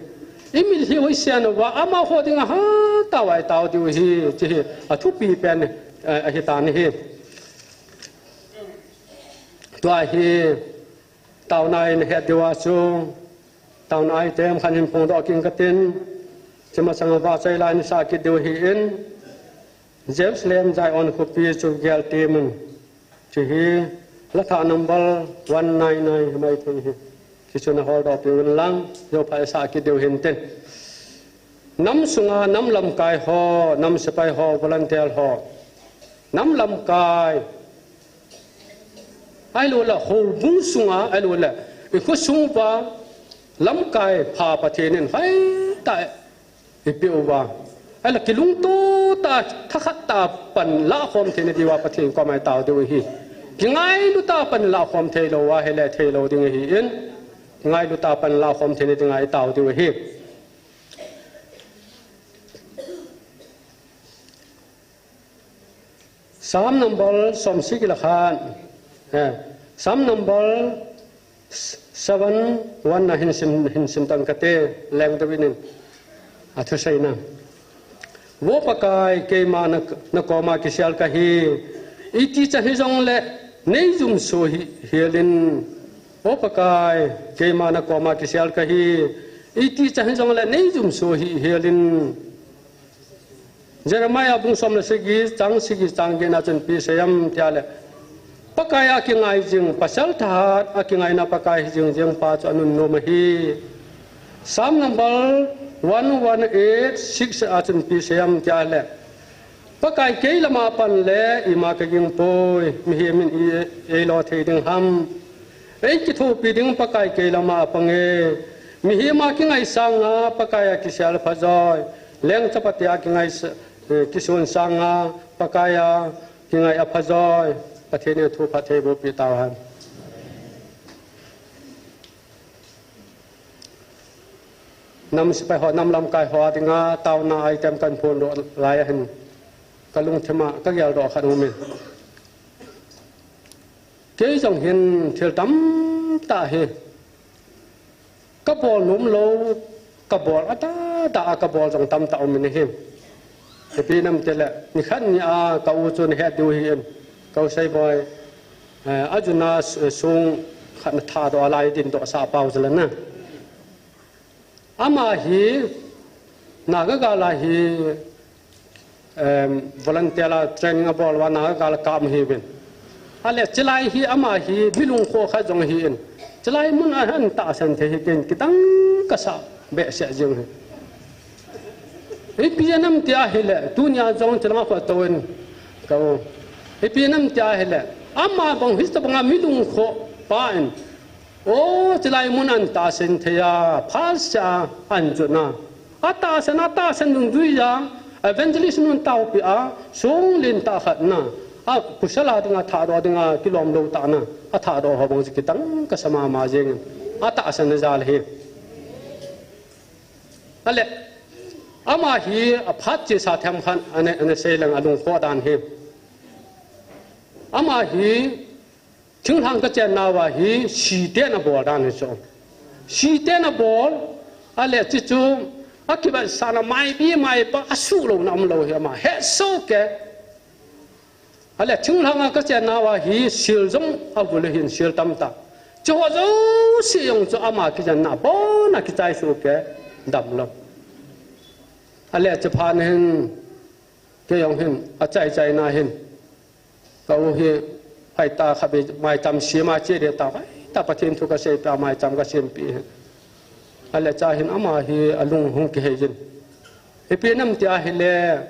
Imit hi hoisen uva, amaho dinga hatah uva itao diu hi, hiche hi athupi pen, eh, ahitan ahi. Tua hi taona in het diu a chu, taona item khat hin phongdoh kit katin, hiche masanga vahchoi la in sah kit diu ahin, Jerusalem Zion khopi chu gel temin, hiche hi la thah number one nine nine hi maithei hi. Hichu na holdoh piuvin lang, jou phat isah kit diu hintin. Nam sunga, nam lamkai ho, nam sepai ho, volunteer ho. Nam lamkai. Ahilou le, houbung sunga, ahilou le, ikho sung uva, lamkai pha Pathen in hoitah a eipeh uva. Ahile kilungto tah, thakhat tah a pan lakhom theina diuva Pathen koma itao diu ahi. Kingailu tah a pan lakhom theilou ahile theilou ding ahin. Kingailu tah a pan lakhom theina dinga itao diu ahi. Psalm number som sagi le khat. Eh, Psalm number seven one na hin sim, hin sim tan kate, leng deuh in. Athuseina. Vo Pakai, keima na, na koma kisel kahi. Iti cha hijongle, nei jumso hih helin. Vo Pakai, keima na koma kisel kahi. Iti cha hijongle, nei jumso hih helin. Jeremiah bung som le sagi, chang sagi, chang get na chun ipi asei em tia le, Pakai a kingai jing, pasal thahat a kingaina Pakai hi jing jing pa chu anunnom ahi. Psalm number one one eight six a chun ipi asei em tia le, Pakai kei lama pan le ima kaging poi, mihem in i, eilo thei ding ham. Ei kithopi ding Pakai kei lama apang e. Mihem a kingai sanga Pakai a kisel phajoi. Leng chapate a kingai sa-, eh, kisun sanga Pakai a kingai aphajoi. Pathen in thu phattheiboh pi tauhen. Nam sepai ho, nam lamkai ho dinga taona item kahin phongdoh lai ahin. Kalungthim a kageldoh khat aumin. Kei jong hin thil tamtah hi kabol nom lou, kabol a, tah tah a kabol jong tamtah um in ahi. Ipi nam tile, nikhat nia ka u chu nahet diu ahin, ka u Seiboi, eh, ajuna s-, song khat nathahdoh a lai dindoh sah pau chu la na. Ama hi, Naga gal a hi, em, volunteer a training abol uva Naga gal a kap ahiuvin. Ahile, chulai hi ama hi, mi lungkhoh khat jong ahin. Chulai mun a ahin tahsan thei hi ken kidang kasa behseh jeng ahi. Ipi jeh ham tia ahile, tunia jong chulanga kho touvin, ka u. Ipi jeh ham tia ahile, ama bang hiche banga mi lungkhoh pa in. O, chulai mun a ahin tahsan thei a, phatseh a ahin jotna. Atahsan, atahsan dungjuiya, evangelist nun taopi a, song lentah khat na. A, pasal a dinga thahdoh dinga kilom lou tah na. Athahdoh ho bang chu kidang kasa mama jengin. Atahsan na jal ahi. Ahile, ama hi aphat chesa themkhat ana, ana sei leng alungkhoh dan hi. Ama hi, Thinglhang kachennauva hi siten abol dan hi chu. Siten abol, ahile chuchu, akivetsahna maibi maipa asuh louna umlou hi ama hesoh kei. Ahile thinglhanga kachennauva hi sil jong avul ahin, sil tamtah. Chuho jouse jong chu ama kijenna abona kichai soh kei, damlou. Ahile chuphat hin, Kei jong hin, achai chai na hin. Ka u hi, hoitah khat vei maicham sem a che ding ta, hoitah Pathen thu kasei peh a maicham kasem peh hin. Ahile cha hin ama hi alung hung kihei jin. Ipi nam ti ahile,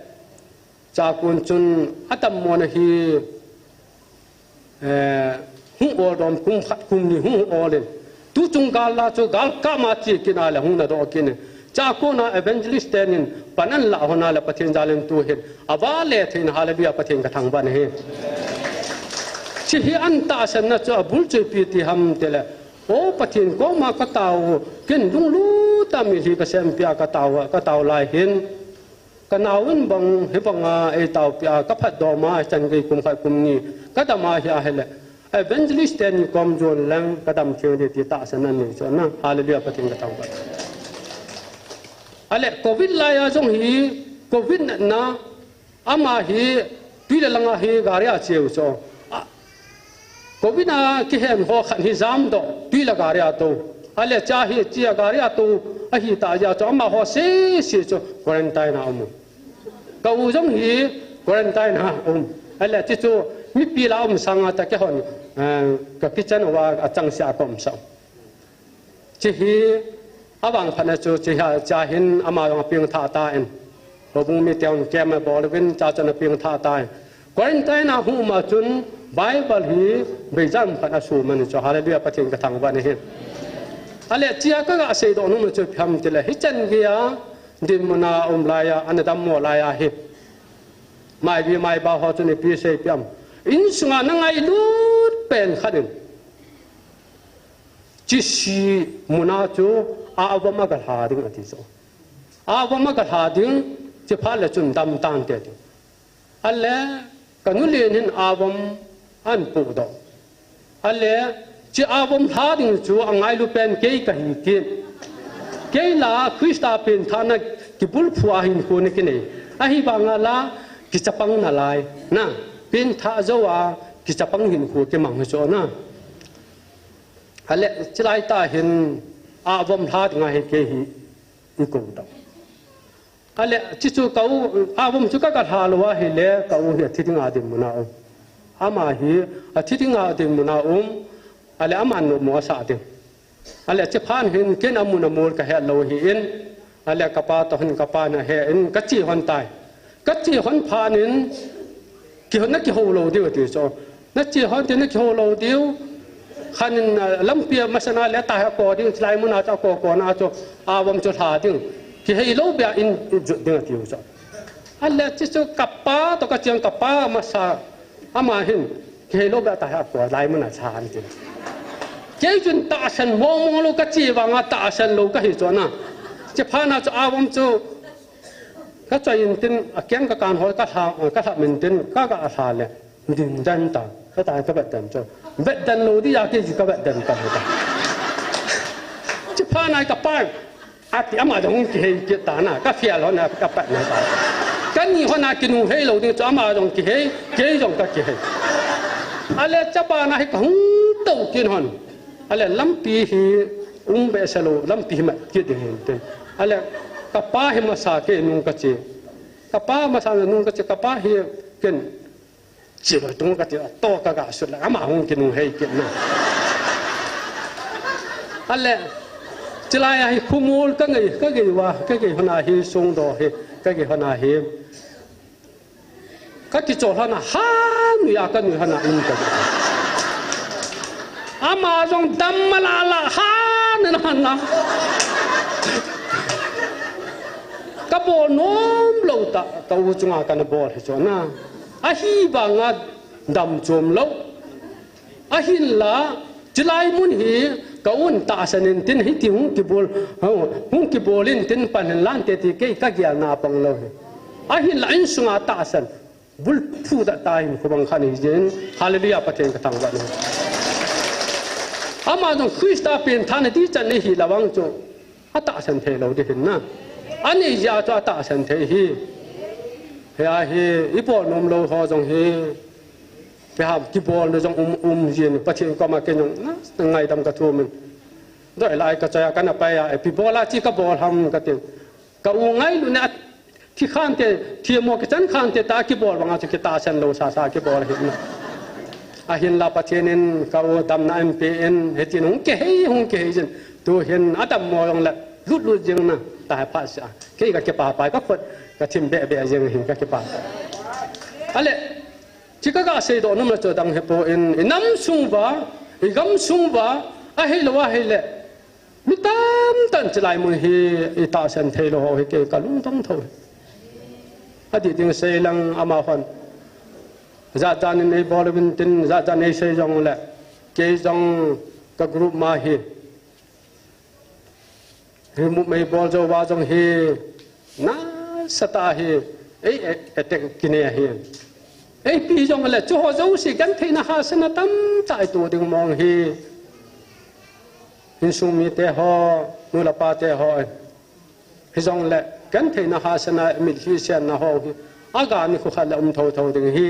cha kon chun adammo na hi, Eh, hung ol dom kum khat kum ni hung ol in. Tu chung gal la chu gal kah ma chi kit na le hung na doh kit in. Cha kon a evangelist ten in pan ahin lah hon a le Pathen jal in tu hin. Ava le thei in hallelujah Pathen ka thangvah in ahi. Chi hi ana tahsan na chu abul chu ipi ti ham ti le. O Pathen koma ka tao, ken lunglut a mitlhi ka sem pia ka tao, ka tao lai hin. Ka nau in bang, hi bang a, ei tao pia, ka phatdom a, chan gei kum khat kum ni, ka dam a hi ahile. Evangelist teni kom jon leng, ka dam thei ding ti tahsan ana nei chu na, hallelujah, Pathen ka thangvah. Ahile, covid lai a jong hi, covid natna, ama hi, tui le lang a hi, gari a cheu chu. A, Covid a kihen ho khat hi jamdoh, tui le gari a tou. Ahile cha hi, chia gari a tou, ahi ta jeh a chu, amaho sese chu quarantine a um. Ka u jong hi quarantine a um. Ahile chi chu, mipi la um sang a ta kei hon, eh, ka kitchen uva achang sia ka um sa. Chi hi, avang phat na chu, chi hi, cha hin ama jong apeng tha ta in. Houbung mite hon kem abol uvin, cha chun apeng tha ta in. Quarantine a hung um a chun, Bible hi, beijam phat a sum ani chu, hallelujah, Pathen ka thangvah in ahi. Ahile, chia ka ga seidoh nom chu ipi ham ti le, hichan gei a, dinmun a um lai a, ana dammo lai a hi. Maibi maiba ho chun ipi sei ipi ham. Insunga na ngailut pen khat in. Chisi mun a chu avom a ka lha ding ati chu. Avom a ka lha ding, chi phat le chun dam tan te ti. Ahile, ka nu len hin avom ahin pohdoh. Ahile, chi avom lha ding chu angailu pen kei kahi kit. Kei la Christa pengthahna kibulphu a hinkho na kinei. Ahivang a la kichapang nalai. Na, pengthah jou a kichapang hinkho kimang hi chu na. Ahile, chulai tah hin, avom lha ding ahi kei hi, i kou doh. Ahile, chi chu ka u, avom chu ka ka lha lou ahile, ka u hi athi ding a dinmun a um. Ama hi, athi ding a dinmun a um, ahile, aman nommo asah ding. Ahile, chi phat hin, ken amun amol ka het lou ahi in, Ahile kapa toh hin kapa na he in kache hon tai. Kache hon phat in kihon na kihou lou diu ati chu. Na che hon ti na kihou lou diu. Khan in, ah, lampi a masang a le tahsa a kou ding, chulai mun a chu akou kou na chu avom chu lha ding. Kihei lou beh in jut ding ati chu. Ahile chi chu kapa toh kache hon kapa masa ama hin kihei lou beh tahsa a kou lai mun a lha an ti. Kei chun tahsan mong mong lou kache vang a tahsan lou kahi chu na. Chi phat na chu avom chu kachoi in tin, akeng kakan hoi kalha, kalha min tin, ka kalha le, ding dan ta, ka ta ka vet dan chu. Vet dan lou dia kei ka vet dan ta ta. Chi phat na kapa, ati ama jong kihei kit ta na, ka fial hon a ka pat na ta. Kani hon a kinunghei lou ding chu ama jong kihei, kei jong ka kihei. Ahile chapa na hi kahung tou kit hon. Ahile lampi hi um behseh lou, lampi hi mat kit ding hin tin. Ahile kapa hi masa kei nung kache. Kapa masa nung kache, kapa hi ken che lou tung kache, toh ka ga sut le, ama hung kinunghei kit na. Ahile, chulai a hi khomol ka ngei, ka ngei uva, ka ngei hon a hi songdoh hi, ka ngei hon a hi. Ka kichol hon a, ha, nui a ka nui hon a in ka. Ama jong dam ma la la, ha, na na na. Ka bol nom lou ta, ka u chunga kana bol hi chu na. Ahivang a dam chom lou. Ahinla, chulai mun hi ka un tahsan in tin hiti hung kibol, hung kibol in tin pan hin lan te ti kei ka gel na pang lou hi. Ahinla insunga tahsan, bulphu da ta hin khubang khan hi jin, hallelujah, Pathen ka thangvah in. Ama jong Christa pengthahna dichan nei hi lou vang chu. Atahsan thei lou ding hin na. Anei jeh a chu atahsan thei hi. Hia hi, i bol nom lou ho jong hi. Ipi ham kibolna jong um, um jin, Pathen koma ken jong, na, ngaidam ka thum in. Doi lai ka choi a kana pai a, ipi bol a chi ka bol ham ka tin. Ka u ngailutna Thi khante, thi mo kichan khante ta kibol banga chu kitahsan lou sasa kibol ahi. Ahinla Pathen in ka u damna ahin pe in, hitin hung kihei, hung kihei jin. Tuhin adam mo jongle, lut lut jing na, tahai phat seh a. Kei ka kipah pai, ka khut, ka thim beh beh jing hin ka kipah. Ale, chi ka ga seidoh nom na chu adang hipon, i nam sung uva, i gam sung uva, ahilou ahile, mi tamtah in chulai mun hi i tahsan thei lou ho hi kei ka lungdong tho. Adih ding sei lang amahon. Jat jan in ei bol uvin tin, jat jan ei sei jongle, kei jong ka group ma hi. Hi mu mei bol jou uva jong hi. Nasatah hi, ei, ei, attack kinei ahi. Eipi jongle, chuho jouse gentheina hahsatna tamtah i toh ding mong hi. Insung mite ho, nu le pa te ho. Hijongle, gentheina hahsatna, mitlhi senna ho hi. Aga nikho khat le um thotho ding hi.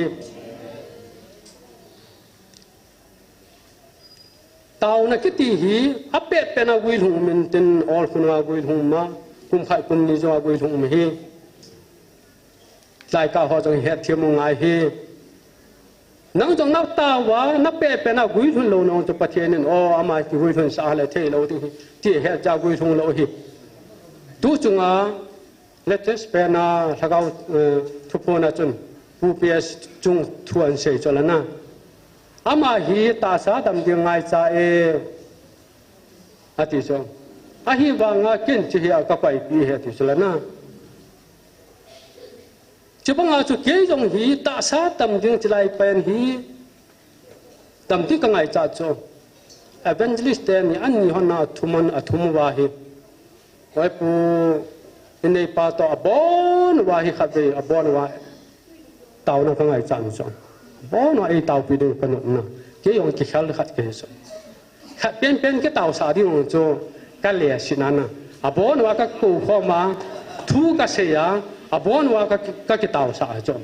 Taona kiti hi, apet pet na guilhung um intin, olkhun a guilhung um a, kum khat kum ni jong a guilhung um hi. Laika ho jong hetthem u ngai hi. Nang jong na taova, na pet pet na guilhun lou nang chu Pathen in, o, ama kiguilhun sah le thei lou ding hi, ti het ja guilhung lou hi. Tu chunga, Latest pen a lhagao, eh, thuphon a chun, Pu P S Chung thu ahin sei chu lana. Ama hi tahsa dam ding ngaicha e, ati chu. Ahivanga ken chi hi a ka koipi hi ati chu lana. Chubanga chu kei jong hi tahsa dam ding chulai pen hi, Tampi ka ngaicha chu. Evangelist teni anni hon a thum hon a thum uva hi. Oi pu, inei pa toh abon uva hi khatvei, abon uva. Taona ka ngaicha chu. Abon uva ei taopi ding ka nom na. Kei jong kikhel khat kahi chu. Khat penpen kitaosah ding jong chu ka lehset na na. Abon uva ka kou khom a, thu ka sei a, abon uva ka, ka kitaosah chu.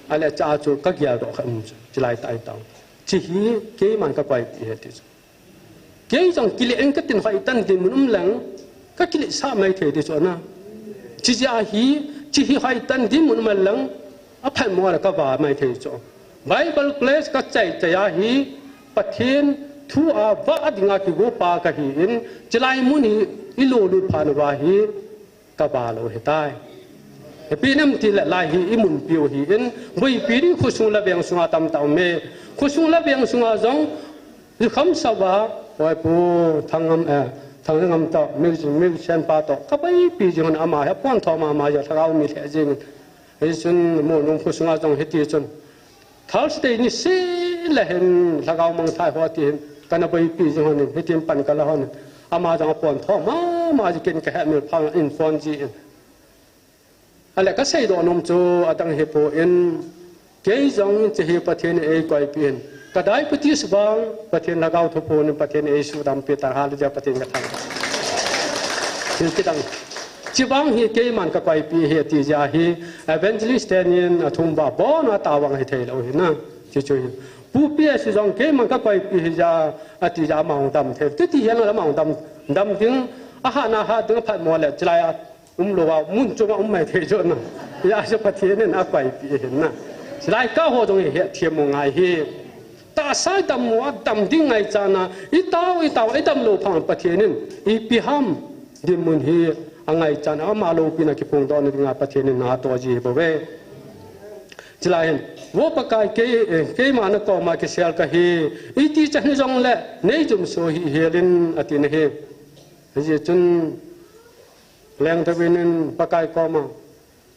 Ahile cha chu ka geldoh kha um chu, chulai tah a tao. Chi hi keiman ka koipi hi ti chu. Kei jong kile in ka tin hoitah in dinmun um leng, ka kiletsah mai thei ti chu ana. Chi jeh a hi, chi hi hoitah in dinmun um leng, aphatmo le ka va mai thei chu. Bible class ka chai chai a hi, Pathen thu a vah dinga kigo pa kahi in, chulai mun hi i lo lut phat uva hi, ka va lou hitai. Ipi nem ti le lai hi i munpi u hi in, boipi ding khosung le veng sunga tamtah um e. Khosung le veng sunga jong, i khamsah uva, oi pu, Thangngam, eh, Thangngam toh, music, musician pa toh, ka boipi jing hon ama hi, apon tho mama jeh, lhagao mi lheh jing. Hichun, Monung khosunga jong hiti chun, Thursday ni seh le hin lhagao mangthai ho ti hin, kana boipi jing hon in, hitin pan kala hon in. Ama jong apon tho mama jeh ken ka hemil pha in phone ji in. Ahile ka seidoh nom chu adang hipon, kei jong chi hi Pathen in ei koipi in. Ka diabetes vang, Pathen lhagao thuphon in Pathen in ei sudampi ta, hallelujah, Pathen ka thangvah. Thil kidang. Chi vang hi keiman ka koipi hi ati jeh a hi, evangelist teni in athum uva abon uva taovang hi thei lou hi na. Chi chu hi. Pu P S jong keiman ka koipi hi jeh a ati jeh a ama hung dam thei. Titi hian ama hung dam, dam ding, ahatna hat ding, aphatmo le, chulai a um lou a, mun chunga um mai thei chu na. Hijeh a chu Pathen in akoipi hi na. Chulai ka ho jong hi hetthem u ngai hi. Tahsa dam u a dam ding ngaichan a, i tao, i tao, i dam lou phat Pathen in, ipi ham, dinmun hi angaichan a, ama loupina kiphongdoh na dinga Pathen in na atoh ji hi bou ve. Chulai hin, vo Pakai kei, eh, keima na koma kisel kahi, iti chan hijongle, nei jumso hih hel in ati na hi. Hijeh chun, Lengthavin in Pakai koma,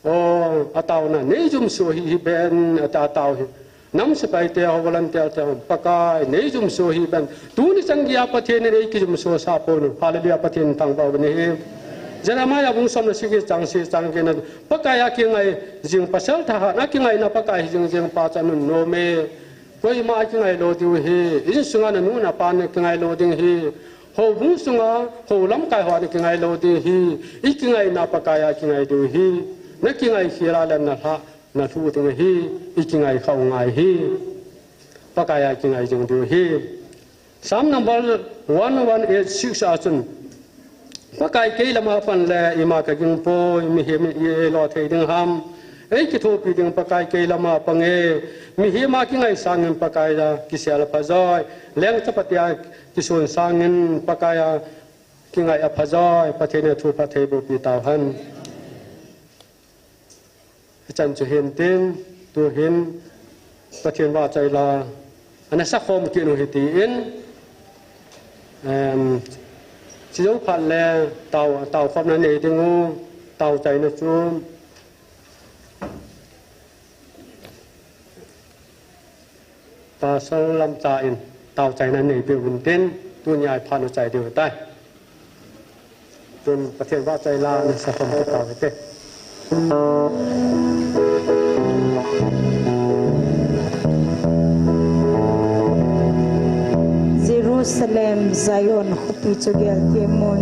O, ataona, nei jumso hih hih ben, ata atao hi. Nam sepai te ho, volunteer te ho, Pakai, nei jumso hih ben. Tuni chan geiya Pathen in ei kijumso sah pon u. Hallelujah, Pathen thangvah u ahi. Jeremiah bung som le sagi chang sagi chang get na. Pakai a kingai jing pasal thahat a kingaina Pakai hi jing jing pa chu anunnom e. Koima a kingai lou diu ahi. Insunga nanu napa na kingai lou ding ahi. Houbung sunga, hou lamkai ho a na kingai lou ding ahi, i kingaina Pakai a kingai diu ahi, na kingai khel a le na lha, na lhu ding ahi, i kingai khah u ngai ahi, Pakai a kingai jing diu ahi. Psalm number one one eight six a chun, Pakai kei lama pan le ima ka ging poi, mihem i lo thei ding ham. Ei kithopi ding Pakai kei lama pang e, mihem a kingai sangin Pakai a kisel a phajoi, leng chapati a kisun sangin Pakai a kingai a phajoi, Pathen in thu phatthei boh pi tau hen. Hichan chu hin tin, tu hin Pathen vahchoi la ana sakhom kit u hite in, em, chujou phat le tao, tao khomna nei ding u, tao chaina chu Pastor Lamcha in tao chaina nei peh uvin tin, tunia i phat u chai diu tai. Tun Pathen vahchoi la ana sakhom kit tau hite. Jerusalem, Zion khopi chu gel temun.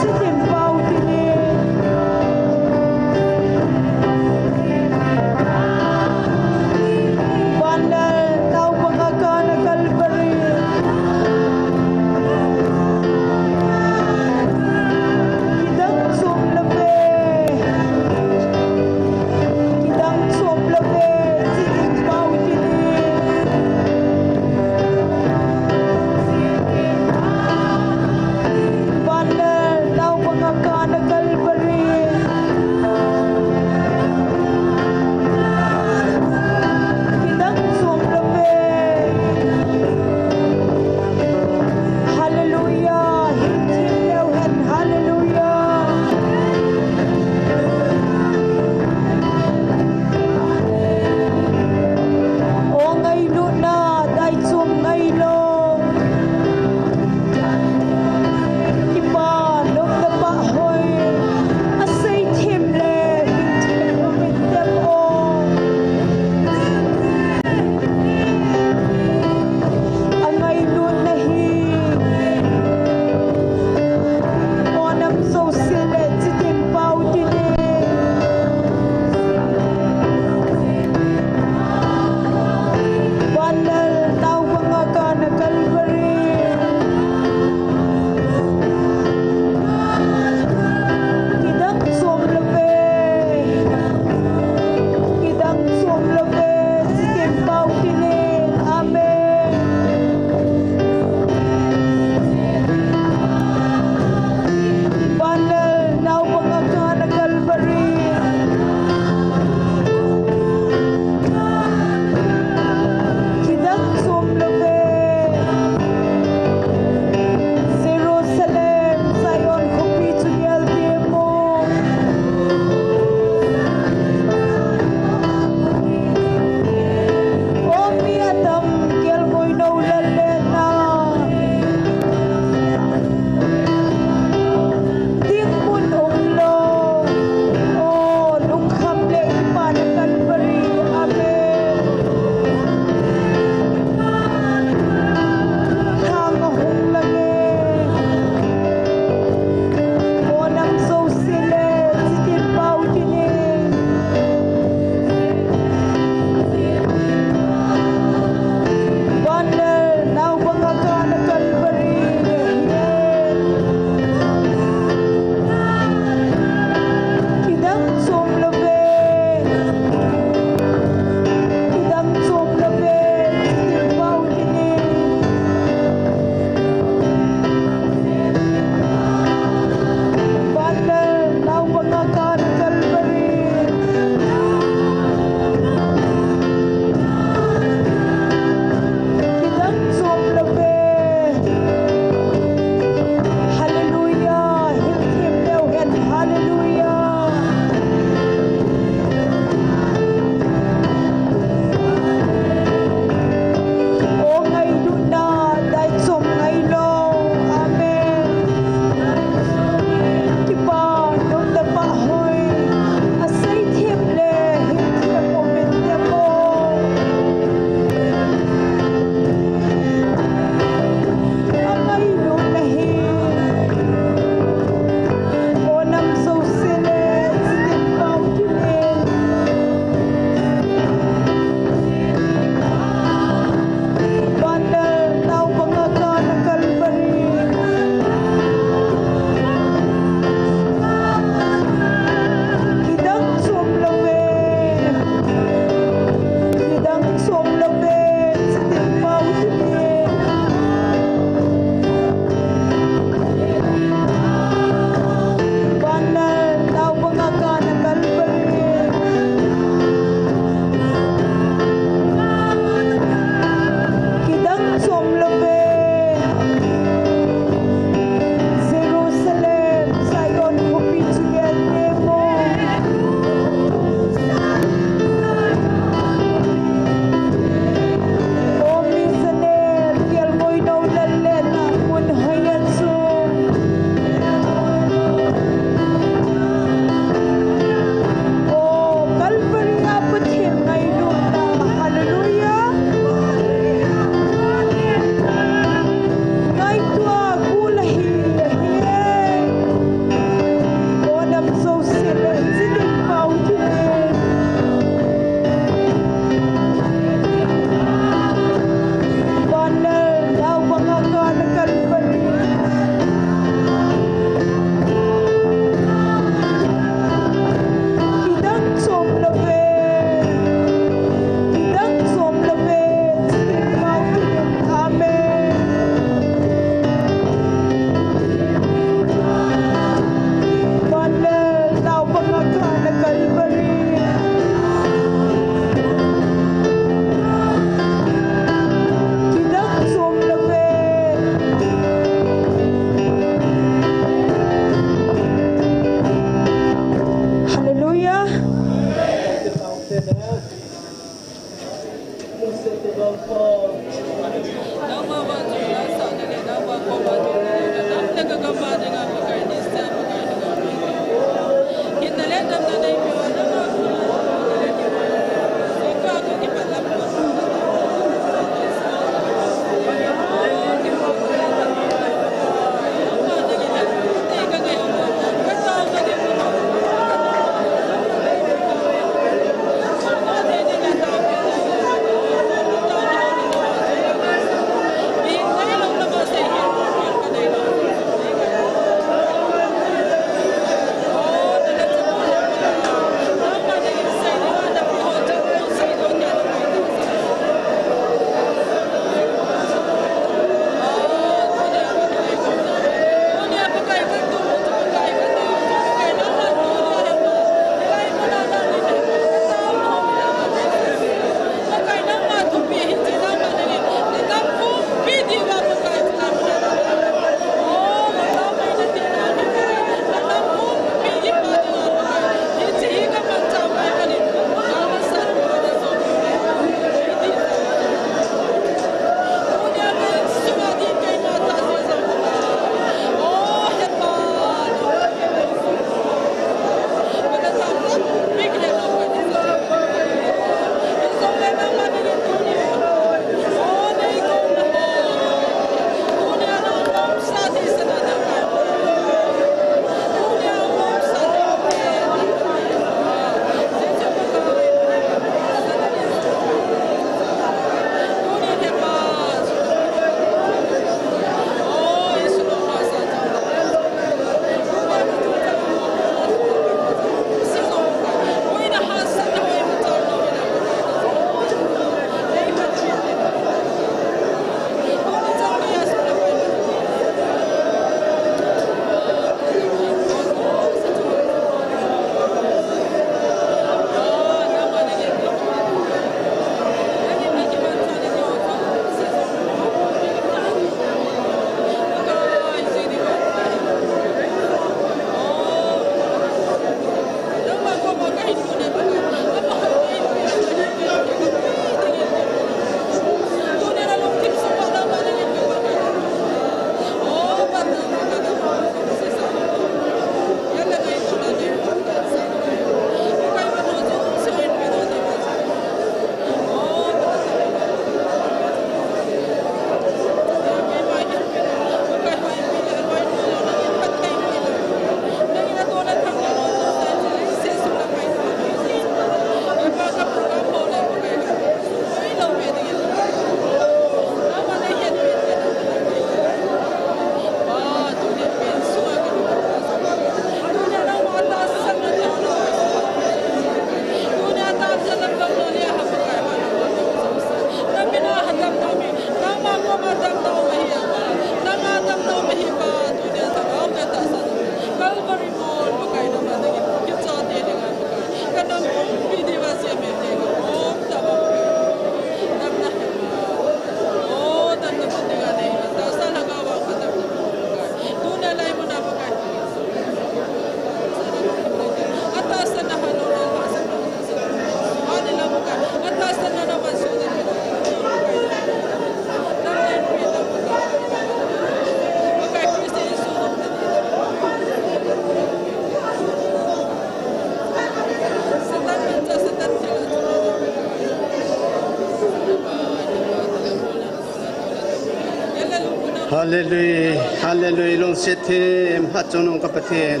Hallelujah, hallelujah, lungset them, hatchungnung ka Pathen.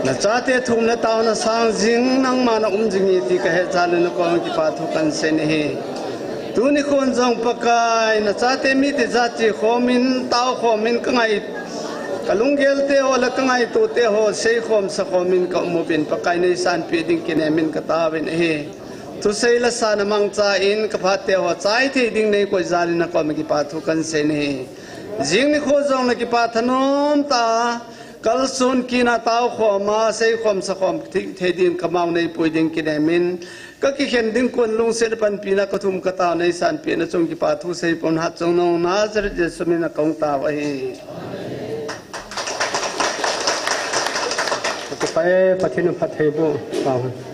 Nachate thumna taona sang jing, nangma na um jing e ti kahet jal in nakom kipa thu kahin sei ahi. Tuni khun jong Pakai, nachate mite jat che khomin, tao khomin kangai, kalunggel te ho le kangaito te ho, seikhom sakhom in kaum uvin Pakai neisanpeh ding kinem in kataovin ahi. Thusei le sa na mangcha in kaphat te ho chai thei ding neikoi jal in nakom kipa thu kahin sei ahi. Jing nikho jong le kipa thanom tah a, kalson kit a taokhom a, seikhom sakhom thei, thei ding kamau neipui ding kinem in, kakikhen ding kon lungset panpina kathum katao neisanpeh na chung kipa thu seipon hatchungnung Nazareth Jesu min a kahung tao ahi. Kipa e, Pathen in phatthei boh tao hen.